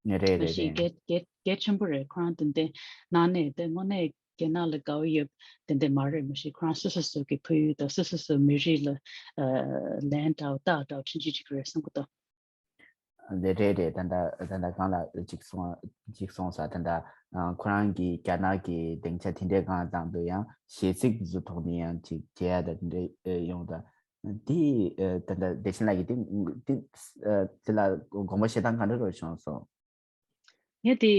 ཨ་རེད་མ་རེད་གཞི་རེད། གལ་གལ་གལ་ཆེན་པོ་རེད། ཁོ་རང་དེ་འདྲ་གནང་ནས་དེ་དངོས་གནས་རྒྱ་ནག་ལ་དགའ་བོ་ཡོད་དེ་འདྲ་མ་རེད། མ་གཞི་ཁོ་རང་སོ་སོ་སོ་གི་ཕ་ཡུལ་དང་སོ་སོ་སོ་མི་རིགས་ལ་ཨ་ལན་འདྲ་བོ་རྟགས་འདྲ་བོ་ཆུང་ཆུང་ཅིག་རེད་བསམ་གི་འདུག་འདི་རེད་རེད། ད་ལྟ་ད་ལྟ་གང་ལ་ཅིག་སོང་ཅིག་སོང་ས་ད་ལྟ་ཁོ་རང་གི་རྒྱ་ནག་གི་སྡིངས་ཆ་དེ་འདྲའི་སྒང་བཏང་དུས་ཡང་གཞས་ཚིག་བཟོ་ཐོག་ནས་ཡང་ཅིག་བྱེད་ཡ་ད་དེ་འདྲའི་ཡོང་ད་དེ་ད་ལྟ་བདེ་ཆེན་ལགས་ཀྱིས་དེ་དེ་དེ་ལ་དགོངས་པ་བཞེས་སྟངས་ག་འདྲ་རུ་བྱུང་སོང་། ངས་དེ་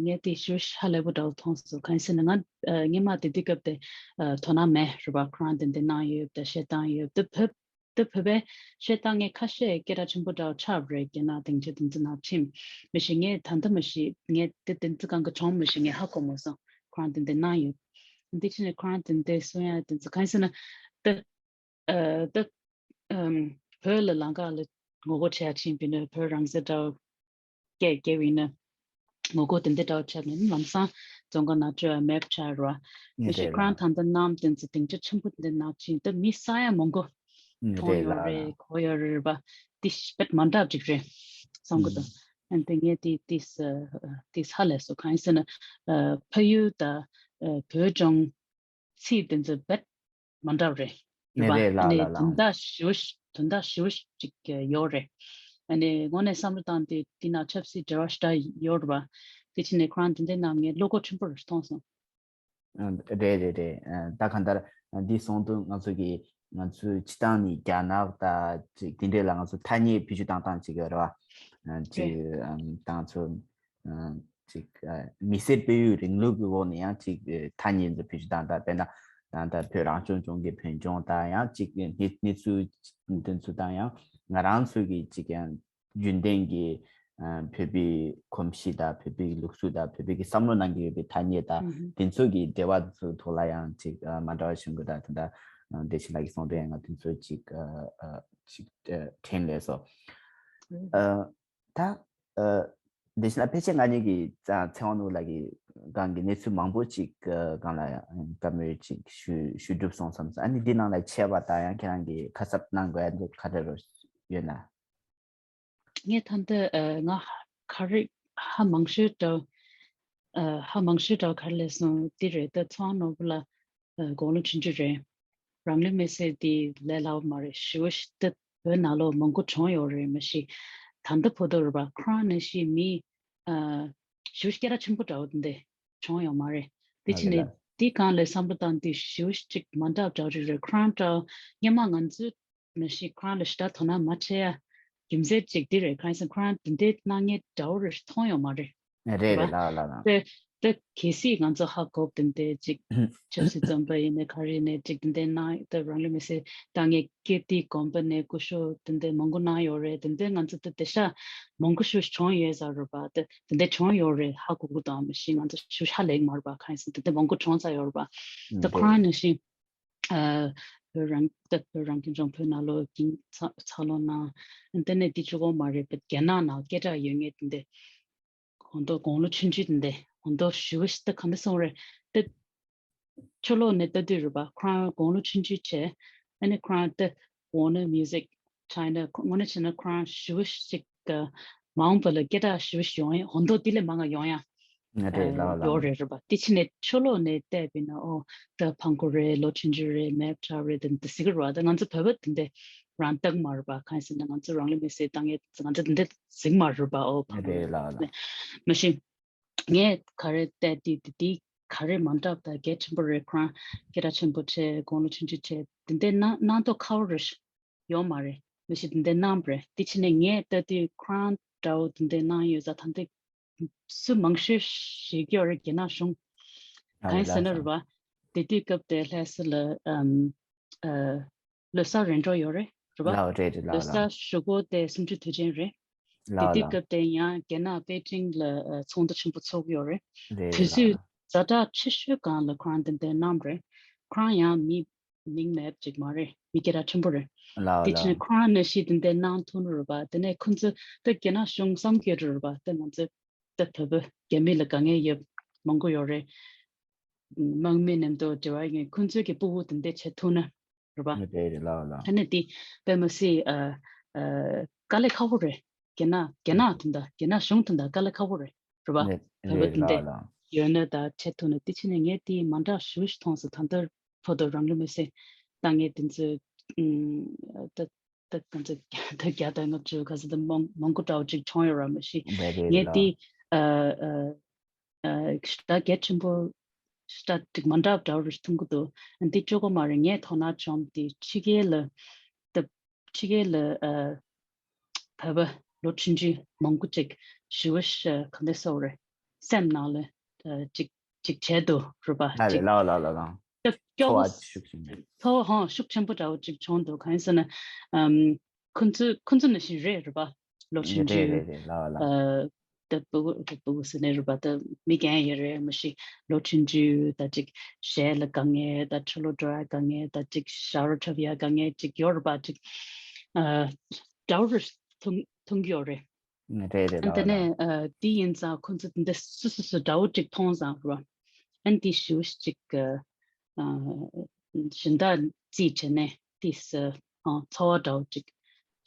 ངས་དེ་ཞུ་ཧ་ལས་པོ་འདྲ་བོ་མཐོང་སོང་། གང་ཡིན་ཟེར་ན་ང་སྔོན་མ་དེ་དུས་སྐབས་དེ་དོ་སྣང་མེད་རེད་པ། ཁོ་རང་དེ་འདྲ་གནང་ཡོད་ད་བཤད་སྟངས་ཡོད་ད་བོད། ད་བོད་པའི་བཤད་སྟངས་ངས་ཁ་ཤས་སྐད་གྲགས་ཆེན་པོ་འདྲ་བོ་ཆགས་པ་རེད། རྒྱ་ནག་སྡིངས་ཆ་དེ་ཚོ་ནང་ཁྲིམས་མི་ཤེས། ངས་ད་ལྟ་མ་ཤེས། ངས་དེ་དེ་ཚོ་གང་ག་བྱུང་མི་ཤེས། ངས་ཧ་གོ་མ་སོང་། ཁོ་རང་དེ་འདྲ་གནང་ཡོད། འདི་ཕྱི་ནས་ཁོ་རང་དེ་འདྲ་གསུང་ཡ་དེ་ཚོ་གང་ཡིན་ཟེར་ན་ད་ཨ་ད་ཨམ་བོད་ལ་ལམ་ཁ་ལ་ངོ་རྒོལ་བྱེད་ཡ་ཕྱིན་པ་ཡིན་ན་བོད་རང་བཙན་འདྲ་བོ་སྐད་རྒྱབ་པ་ཡིན་ན་ངོ་རྒོལ་དེ་འདྲ་འདྲ་བོ་བྱས་ནས་ལམ་སང་རྫོང་ཁ་ནང་བྲོས་ཡ་མེད་པ་ཆགས་རེད་པ། ཡིན་རེད་ལགས། ཁོ་རང་ད་ལྟ་གནང་དེ་ཚོ་སྡིངས་ཆ་ཆེན་པོ་དེ་འདྲ་ནང་ཕྱིན་ད་མི་ས་ཡ་མང་པོ་ཡིན་མཐོང་རེད་ཡོད་ལགས་རེད་ལགས། གོ་ཡོད་རེད་པ། དེ་ཤི་བེད་མ་འདྲ་བ་ཅིག་རེད་བསམ་གི་འདུག་ཨ་དེ་ངས་དེ་དེ་ས་དེ་ཧ་ལས་སོང་། གང་ཡིན་ཟེར་ན་ཨ་ཕ་ཡུལ་དང་ཨ་བོད་ལྗོངས་ཚིག་དེ་ཚོ་རྦད་མ་འདྲ་བ་རེད། རེད་རེད་པ། ཨ་ལགས་ནི་ལགས་ལགས། དོན་དག་ཞེ་པོ་ཞིག་དོན་དག་ཞེ་པོ་ཞིག་ཅིག་ཡོད་རེད། ཨ་ནི་དངོས་གནས་བསམ་བློ་བཏང་སྟེ་འདི་ནང་ཆབ་སྲིད་འབྲེལ་བ་ཞེ་དྲག་ཡོད་རེད་པ། དེ་ཕྱིན་ནས་ཁོ་རང་དེ་འདྲའི་གནང་ངས་བློ་ཁོག་ཆེན་པོ་རེ་མཐོང་སོང་། ཨ། རེད་རེད་རེད། ཨ། ད་གང་ལྟར་འདི་སོང་དུས་ང་ཚོ་གི་ང་ཚོའི་སྤྱི་བཏང་ནི་རྒྱ་ནག་དང་ཅིག་དེ་འདྲས་ལ་ང་ཚོ་ཐ་སྙད་བེད་སྤྱོད་བཏང་སྟངས་ཅིག་ཡོད་རེད་བ། ཨ། ཅིག་རེད། ཨམ། ད་ང་ཚོ་ཨ། ཅིག་ཨ། མི་སེར་སྤེལ་ཡུལ་རིང་ལུགས་ཀྱི་འོག་ནས་ཡང་ཅིག་ཨ། ཐ་སྙད་ཚོ་བེད་སྤྱོད་བཏང་སྟངས། དཔེར་ན་ད་ལྟ་བོད་རང་སྐྱོང་ལྗོངས་ཀྱི་བོད་ལྗོངས་དང་ཡང་ཅིག་གནས་གནས་ཚུལ་འདི་ཚོ་དང་ཡང་ང་རང་ཚོ་གི་ཅིག་ཡང་རྒྱུན་ལྡན་གྱི་ཨ། བོད་པའི་གོམས་གཤིས་དང་བོད་པའི་ལུགས་སྲོལ་དང་བོད་པའི་གི་བསམ་བློ་གནང་གི་ཡོད་པའི་ཐ་སྙད་དང་ཨུ་ཧུ། དེ་ཚོ་གི་འབྲེལ་བ་ཚོའི་ཐོག་ལ་ཡང་ཅིག་ཨ། མ་འདྲ་བ་བྱུང་གི། ད་ད་ལྟ་བདེ་ཆེན་ལགས་ཀྱིས་གསུངས་དོན་ཡང་ང་དེ་ཚོ་ཅིག་ཨ། ཨ། ཅིག་ཨ། དྲན་སླེབས་སོང་། ཨ། ད་ཨ། བདེ་ཆེན་ལགས་ཕལ་ཆེར་ང་གཉིས་ཀྱི་ཚེ་དབང་ནོར་བུ་ལགས་ཀྱི་སྒང་གི་གནས་ཚུལ་མང་པོ་ཅིག་ཨ། སྒང་ལ་ཡང་བཀའ་མོལ་ཅིག་ཞུ་ཞུ་གྲུབ་སོང་བསམ་སོང་། ཨ་ནི་འདི་ནང་ལ་ཆད་པ་དང་ཡང་ཁྱེད་རང་གིས་ཁ་གསབ་གནང་དགོས་ཡ་འདུག་ག་རེ་རོ་ཡོད་ན། ངས་ད་ལྟ་ཨ། ང་ག་རེ་ཧ་མང་ཤོས་འདྲ་ཨ། ཧ་མང་ཤོས་འདྲ་ག་རེ་སླེབས་སོང་དེ་རེད། ད་ཚེ་དབང་ནོར་བུ་ལགས་ཨ། དགུང་ལོ་ཆུང་ཆུང་རེད། རང་ལུས་མེར་སྲེག་དེ་ལས་སླ་བོ་མ་རེད། ཞེ་པོ་ཞིག་ད་བོད་ནང་ལོགས་མང་པོ་གྲོངས་ཡོད་རེད། མ་གཞི་ད་ལྟ་བར་དུ་རེད་པ། ཁོ་རང་ནང་བཞིན་མི་ཨ། ཞེ་པོ་ཞིག་སྐད་གྲགས་ཆེན་པོ་འདྲ་བོ་དེ་འདྲ་བྱུང་ཡོད་མ་རེད། དེ་ཕྱིན་ནས་དེ་སྒང་ལ་བསམ་བློ་བཏང་དུས་ཞེ་པོ་ཞིག་མ་འདྲ་འདྲ་རེ་རེད། ཁོ་རང་འདྲ་སྔོན་མ་ང་ཚོའི་ནང་བཞིན་ཁོ་རང་ལ་ཞེ་དྲག་དོ་སྣང་མ་བྱེད་ཡ་རྒྱུ་མཚན་གཅིག་འདི་རེད། གང་ཡིན་ཟེར་ན་ཁོ་རང་དེ་འདྲའི་གནང་མཁན་འདྲ་བོ་རེ་མཐོང་ཡོད་མ་རེད། རེད་རེད། རེད་པ། ལགས་ལགས་ལགས། དེ་དེ་གལ་སྲིད་ང་ཚོ་ཧ་གོ་བ་དེ་འདྲའི་ཅིག་ཆབ་སྲིད་བཙོན་པ་ཡིན་ནའི་ག་རེ་ཡིན་ནའི་ཅིག་དེ་འདྲའི་གནང་། ད་རང་ལུས་མེར་སྲེག་བཏང་མཁན་ཀིརྟི་དགོན་པ་ནས་སྐུ་ཞབས་དེ་འདྲའི་མང་པོ་གནང་ཡོད་རེད། དེ་འདྲའི་ང་ཚོ་ད་དེང་སང་མང་པོ་ཞིག་བྱུང་ཡོད་ས་རེད་པ། དེ་དེ་འདྲའི་བྱུང་ཡོད་རེད། ཧ་གོ་གི་འདུག་མ་གཞི་ང་ཚོ་ཞེ་པོ་ཧ་ལས་མ་རེད་པ། གང་ཡིན་ཟེར་ན་དེ་འདྲའི་མང་པོ་བྱུང་ཚར་ཡོད་རེད་པ། ད་ཁོ་རང་ནང་བཞིན་ཨ། བོད་རང་ད་བོད་རང་སྐྱོང་ལྗོངས་བོད་ནང་ལོགས་ཀྱི་འཚར་འཚར་ལོངས་གནང་། དེ་ནས་དེ་གཅིག་པོ་མ་རེད་པ། རྒྱ་ནག་ནང་སྐད་གྲགས་ཡོད་མཁན་དེ་འདྲ་ཁོང་ཚོ་དགུང་ལོ་ཆུང་ཆུང་དེ་འདྲ་ཁོང་ཚོ་ཞེ་པོ་ཞིག་ད་ག་འདྲ་སོང་རེད་དེ། ཕྱི་ལོགས་ནས་ལྟ་དུས་རེད་པ། ཁོ་རང་དགུང་ལོ་ཆུང་ཆུང་བྱས། ཨ་ནི་ཁོ་རང་ད་Warner Music China ཁོ་དངོས་གནས་བྱས་ན་ཁོ་རང་ཞེ་པོ་ཞིག་ད་མ་འོངས་པ་ལ་སྐད་གྲགས་ཞེ་པོ་ཞིག་ཡོང་ཡ། འོ་མདོ་དེ་ལས་མང་ང་ཡོང་ཡ་ཨ། རེད་ལགས་ལགས། ཡོད་རེད་རེད་པ། དེ་ཕྱིན་ནས་ཕྱི་ལོགས་ནས་བལྟས་པ་ཡིན་ན་ཨོ་ད་ཕང་ཁོ་རེད། ལོ་ཆུང་ཆུང་རེད། མེབ་ཁྲ་རེད། དེ་འདྲ་ཟེར་གི་རེད་པ། ད་ང་ཚོ་བོད་པ་དེ་འདྲ་རང་བཏགས་མ་རེད་པ། གང་ཡིན་ཟེར་ན་ང་ཚོ་རང་ལུས་མེར་སྲེག་བཏང་མཁན་ང་ཚོ་དེ་འདྲ་ཟེར་གི་མ་རེད་པ། ཨོ་ཕང་ཁོ་རེད། རེད་ལགས་ལགས། མ་གཞི་ངས་ག་རེ་བལྟས་དུས་དེ་དེ་ག་རེ་མ་འདྲ་བ་ད་གལ་ཆེན་པོ་རེད། ཁོ་རང་སྐད་གྲགས་ཆེན་པོ་བྱས། དགུང་ལོ་ཆུང་ཆུང་བྱས། དེ་འདྲའི་གནང་གནང་མདོག་ཁ་པོ་རེ་ཡོད་མ་རེད། མ་གཞི་དེ་འདྲའི་གནང་བ་རེད། དེ་ཕྱིན་ནས་ངས་ལྟ་དུས་ཁོ་རང་འདྲ་བོ་དེ་འདྲའི་གནང་ཡོད་ས་ད་ལྟ་སུ་མང་ཤོས་ཤིག་ཡོད་རེད། རྒྱ་ནག་གཞུང་། ཨ། གང་ཡིན་ཟེར་ན་རེད་པ། དེ་དུས་སྐབས་དེ་ལྷ་ས་ལ་ཨམ། ཨ། ལོ་གསར་རེད་འགྲོ་ཡོད་རེད། རེད་པ། ལགས་རེད་རེད། ལོ་ལགས་གསར་ལགས། གཞུག་གུ་དེ་སུམ་ཅུ་དུས་ཆེན་རེད། དེ་ལགས་དུས་ལགས། སྐབས་དེ་ཡང་རྒྱ་ནག་པེ་ཅིང་ལ་ཨ། ཚོགས་འདུ་ཆེན་པོ་ཚོགས་ཡོད་རེད། རེད་དུས་ལགས་ཚོད་ལགས། ཛ་དྲག་ཆེ་ཤོས་སྒང་ལ་ཁོ་རང་དེ་འདྲ་གནང་བ་རེད། ཁོ་རང་ཡང་མི་མིང་མེད་ཅིག་མ་རེད། མི་སྐད་གྲགས་ཆེན་པོ་རེད། ལགས་དེ་ཕྱིན་ལགས། ཁོ་རང་ནང་བཞིན་དེ་འདྲ་གནང་ཐུབ་ན་རེད་པ། དེ་ནས་ཁོང་ཚོ་ད་རྒྱ་ནག་གཞུང་བསམ་གྱི་རེད་པ། ད་ང་ཚོ་ད་བོད་པ་རྒྱ་མི་ལ་དགའ་མཁན་ཡོད་མང་པོ་ཡོད་རེད། དམག་མི་མཉམ་དུ་འབྲེལ་བ་ཡོད་མཁན་ཁོང་ཚོས་ཀྱི་སྤུ་གུ་དེ་འདྲ་བྱེད་ཐུབ་ན་རེད་པ། རེད་རེད། ལགས་ལགས། ཨ་ནི་དེ་དཔེ་མི་སྲིད་ཨ། ཨ། དཀའ་ལས་ཁག་པོ་རེད། རྒྱ་ནག་རྒྱ་ནག་དེ་འདྲ་རྒྱ་ནག་གཞུང་དེ་འདྲ་དཀའ་ལས་ཁག་པོ་རེད། རེད་པ། རེད་བོད་པ་རེད། དེ་འདྲ་ལགས་ལགས། ཡོད་ན་ད་བྱེད་ཐུབ་ན། དེ་ཕྱིན་ནས་ངས་དེ་མ་འདྲ་ཞེ་པོ་ཞིག་མཐོང་སོང་། ད་ལྟ་བར་དུ་རང་ལུས་མེར་སྲེག་བཏང་མཁན་དེ་ཚོ་ཨུམ། ད་ད་ང་ཚོ་ད་བརྒྱ་དང་ལྔ་བཅུ་ག་ཚོད་ད་མང་མང་པོ་འདྲ་བོ་ཅིག་བྱུང་ཡོད་རེད་མ་གཞི། རེད་རེད་ངས་ལགས། དེ་ཨ་ཨ་ཨ་ཞེ་དྲག་གལ་ཆེན་པོ་ཞེ་དྲག་ཅིག་མ་འདྲ་བ་འདྲ་བོ་རེ་མཐོང་གི་འདུག་ཨ་འདི་གཅིག་པོ་མ་རེད། ངས་དོ་སྣང་བྱུང་དེ་ཕྱི་རྒྱལ་ལ་ད་ཕྱི་རྒྱལ་ལ་ཨ་བོད་པ་ལོ་ཆུང་ཆུང་མང་པོ་ཅིག་ཞེ་པོ་ཞིག་ག་འདྲ་ཟེར་དགོས་རེད། སེམས་ནང་ལ་ཨ་ཅིག་ཅིག་བྱས་འདུག་རེད་པ། ལགས་ཅིག་རེད། ལགས་ལགས་ལགས་ལགས། ད་སྐྱོ་ཚོར་བ་བོ་ཤུགས་ཆེན་པོ། ཚོར་བ་ཧང་ཤུགས་ཆེན་པོ་འདྲ་བོ་ཅིག་བྱུང་འདུག་གང་ཡིན་ཟེར་ན་ཨམ། ཁོང་ཚོ་ཁོང་ཚོ་ནང་བཞིན་རེད། རེད་པ། ལོ་ཆུང་རེད་ཆུང་རེད་རེད། ལགས་ལགས། ཨ་ད་སྤུ་གུ་ད་སྤུ་གུ་ཟེར་ནས་རེད་པ། ད་མི་རྒན་ཡོད་རེད་མ་གཞི། ལོ་ཆུང་ཆུང་ད་ཅིག་གཞས་ལ་དགའ་མཁན་ད་འཁྲབ་ལོ་འགྲོ་ཡ་དགའ་མཁན་ད་ཅིག་ཞབས་བྲོ་འཁྲབ་ཡ་དགའ་མཁན་ཅིག་ཡོད་རེད་པ། ཅིག་ཨ་འདྲ་བོ་རེ་མཐོང་མཐོང་གི་ཡོད་རེད། རེད་རེད། ཨ་ལགས་དེ་ལགས། ནས་ཨ་དེ་ཡིན་ཙང་ཁོང་ཚོ་དེ་འདྲ་སུ་སུ་སུ་འདྲ་བོ་ཅིག་མཐོང་ཙང་རེད་པ། ཨ་ནི་དེ་ཞེ་པོ་ཅིག་ཨ་གཞན་དག་རྩིས་བྱས་ནས་དེ་སུ་ཨ་ཚོར་བ་འདྲ་བོ་ཅིག་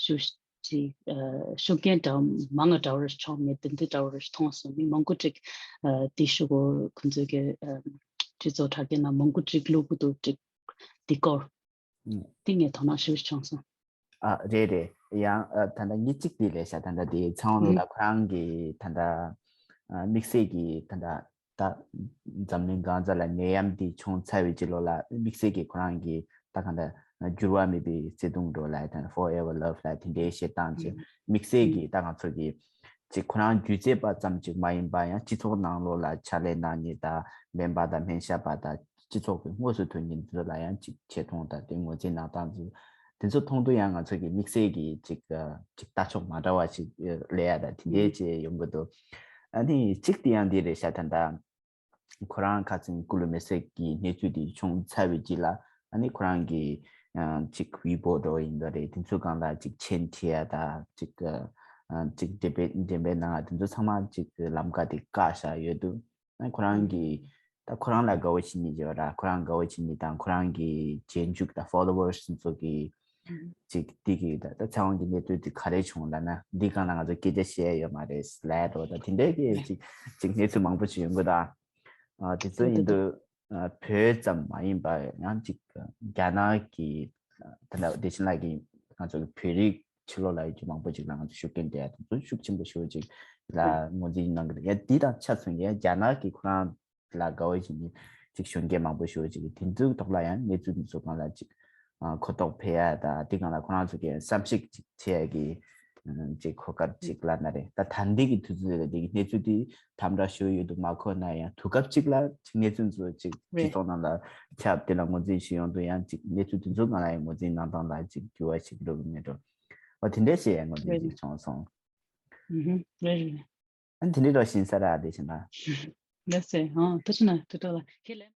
ཞེ་པོ་ཅིག་ཨ་ཤུགས་རྐྱེན་འདྲ་བོ་མང་ང་འདྲ་བོ་རེ་བྱུང་ངས་དེ་འདྲ་འདྲ་བོ་རེ་མཐོང་སོང་། མི་མང་པོ་ཅིག་ཨ་དེ་ཞུ་གོ་ཁོང་ཚོ་གི་ཨ་སྤྱི་ཚོགས་དྲ་རྒྱ་ནང་མང་པོ་ཅིག་བླུག་གི་འདུག་ཅིག་དེ་སྐོར། ཨུ། དེ་ངས་དོ་སྣང་ཞེ་པོ་བྱུང་སོང་། ཨ་རེད་རེད། ཡང་ཨ་ད་ལྟ་ཉི་གཅིག་དེ་ལས་ཤག་ད་ལྟ་དེ་ཚེ་དབང་ནོར་བུ་ལགས་ཁོ་རང་གི་ད་ལྟ་ དམིགས་བསལ་གྱི་ད་ལྟ་ད་འཛམ་གླིང་གང་ས་ལ་ནད་ཡམས་འདི་བྱུང་ཚར་བའི་རྗེས་ལོ་ལ་དམིགས་བསལ་གྱི་ཁོ་རང་གི་ད་གང་ལྟར་འགྱུར་བ་མེད་པའི་བརྩེ་དུང་འགྲོ་ལ་ད་Forever Love ལ་དེ་འདྲའི་བཤད་སྟངས་ཅིག་དམིགས་བསལ་གྱི་ད་ང་ཚོ་གི་ཅིག་ཁོ་རང་སྒྱུ་རྩལ་པ་ཙམ་ཅིག་མ་ཡིན་པ་ཡང་སྤྱི་ཚོགས་ནང་ལོགས་ལ་ཕྱག་ལས་གནང་མཁན་དང་སྨན་པ་དང་སྨན་ཞབས་པ་དང་སྤྱི་ཚོགས་ཀྱི་དངོས་སུ་ཐོན་མཁན་ཚོ་ལ་ཡང་ཅིག་ཆེ་མཐོང་དང་དེ་ངོས་འཛིན་གནང་སྟངས་ཚོ་དེ་ཚོ་མཐོང་དུས་ཡང་ང་ཚོ་གི་དམིགས་བསལ་གྱི་ཅིག་ཅིག་ལྟ་ཕྱོགས་མ་འདྲ་བ་ཞིག་སླེབས་ཡ་དང་དེ་འདྲའི་ཅིག་ཡོང་གི་འདུག་ཨ་ནི་གཅིག་དེ་ཡང་འདི་རེད་ཤག་ད་ལྟ་ཁོ་རང་ཁ་སང་སྐུ་ལུས་མེ་སྲེག་གི་གནས་ཚུལ་དེ་བྱུང་ཚར་བའི་རྗེས་ལ་ཨ་ནི་ཁོ་རང་གི་ཅིག་ཝི་པོ་འདྲ་བོ་ཡིན་པ་རེད། དེ་ཚོའི་སྒང་ལ་ཅིག་མཆན་བྲིས་ཡ་དང་ཅིག་ཅིག་འགྲེམས་སྤེལ་འགྲེམས་སྤེལ་གནང་ཡ་དེ་ཚོ་ཚང་མ་ཅིག་ལམ་ཀ་དེ་བཀག་བཞག་ཡོད་འདུག་ཨ་ཁོ་རང་གི་ད་ཁོ་རང་ལ་དགའ་བོ་བྱེད་མཁན་ཅིག་ཡོད་ར། ཁོ་རང་དགའ་བོ་བྱེད་མཁན་དང་ཁོ་རང་གི་རྗེས་འཇུག་དང་ཕོ་ལོ་ཝར་སི་ཚོ་གི་ཅིག་འདི་གི་ད་ད་ཚེ་དབང་གི་གནས་ཚུལ་འདི་ག་རེ་བྱུང་ལབ་ན་འདི་སྒང་ལ་ང་ཚོ་སྐད་ཆ་བཤད་ཡ་ཡོད་མ་རེད་ལབ་འགྲོ། ད་དེ་འདྲའི་གི་ཅིག་ཅིག་གནས་ཚུལ་མང་པོ་ཞིག་ཡོང་གི་ད། ཨ་དེ་ཚོ་ཡིན་དུས་ཨ་བོད་ཙམ་མ་ཡིན་པར་ཡང་ཅིག་རྒྱ་ནག་གི་ད་ལྟ་བདེ་ཆེན་ལགས་ཀྱིས་ང་ཚོ་གི་བོད་རིགས་ཕྱི་ལོགས་ལ་ཡོད་རྒྱུ་མང་པོ་ཅིག་ལ་ང་ཚོ་ཤུགས་རྐྱེན་ཐེབས་ཡ་དེ་ཚོ་ཤུགས་ཆེན་པོ་ཞེ་པོ་ཅིག་ལ་ངོས་འཛིན་གནང་གི་རེད། ཡ་འདི་དང་ཆ་མཚོན་ཡ་རྒྱ་ནག་གི་ཁོ་རང་ལ་དགའ་བོ་བྱེད་མཁན་ཅིག་གཞོན་སྐྱེས་མང་པོ་ཞེ་པོ་ཅིག་གིས་དེ་ཚོའི་ཐོག་ལ་ཡང་གནས་ཚུལ་འདི་ཚོ་སྒང་ལ་ཅིག་ཨ་གོ་རྟོགས་འཕེལ་ཡ་དང་དེ་སྒང་ལ་ཁོ་རང་ཚོ་གི་བསམ་གཞིག་ཅིག་བྱེད་ཡ་གི་ཨ་ཅིག་གོ་སྐབས་ཅིག་ལབ་ན་རེད། ད་ད་ལྟའི་གི་དུས་ཚོད་ལ་དེ་གི་གནས་ཚུལ་དེ་དམ་དྲག་ཞུ་ཡོད་དུ་མ་གོ་ན་ཡང་དུས་སྐབས་ཅིག་ལ་ཅིག་གནས་ཚུལ་ཚོ་ཅིག་སྤྱི་རེད། ཚོགས་ནང་ལ་ཁྱབ་དེ་ལ་ངོས་འཛིན་ཞུ་ཡོང་དུས་ཡང་ཅིག་གནས་ཚུལ་དེ་ཚོ་སྒང་ལ་ཡང་ངོས་འཛིན་གནང་སྟངས་ལ་ཅིག་འགྱུར་བ་ཞིག་འགྲོ་གི་མེད་འགྲོ། འོ་དེ་འདྲའི་ཞིག་ཡང་ངོས་འཛིན་རེད། ཅིག་བྱུང་སོང་། ཨུ་ཧུ། རེད་རེད། ཨ་ནི་དེ་འདྲའི་འགྲོ་བཞིན་ས་ར་དེ་བཞིན་ལ། ལགས་སེ། ཨང་། ཐུགས་རྗེ་གནང་། ཐུགས་རྗེ་ལ་ཁས་ལེན།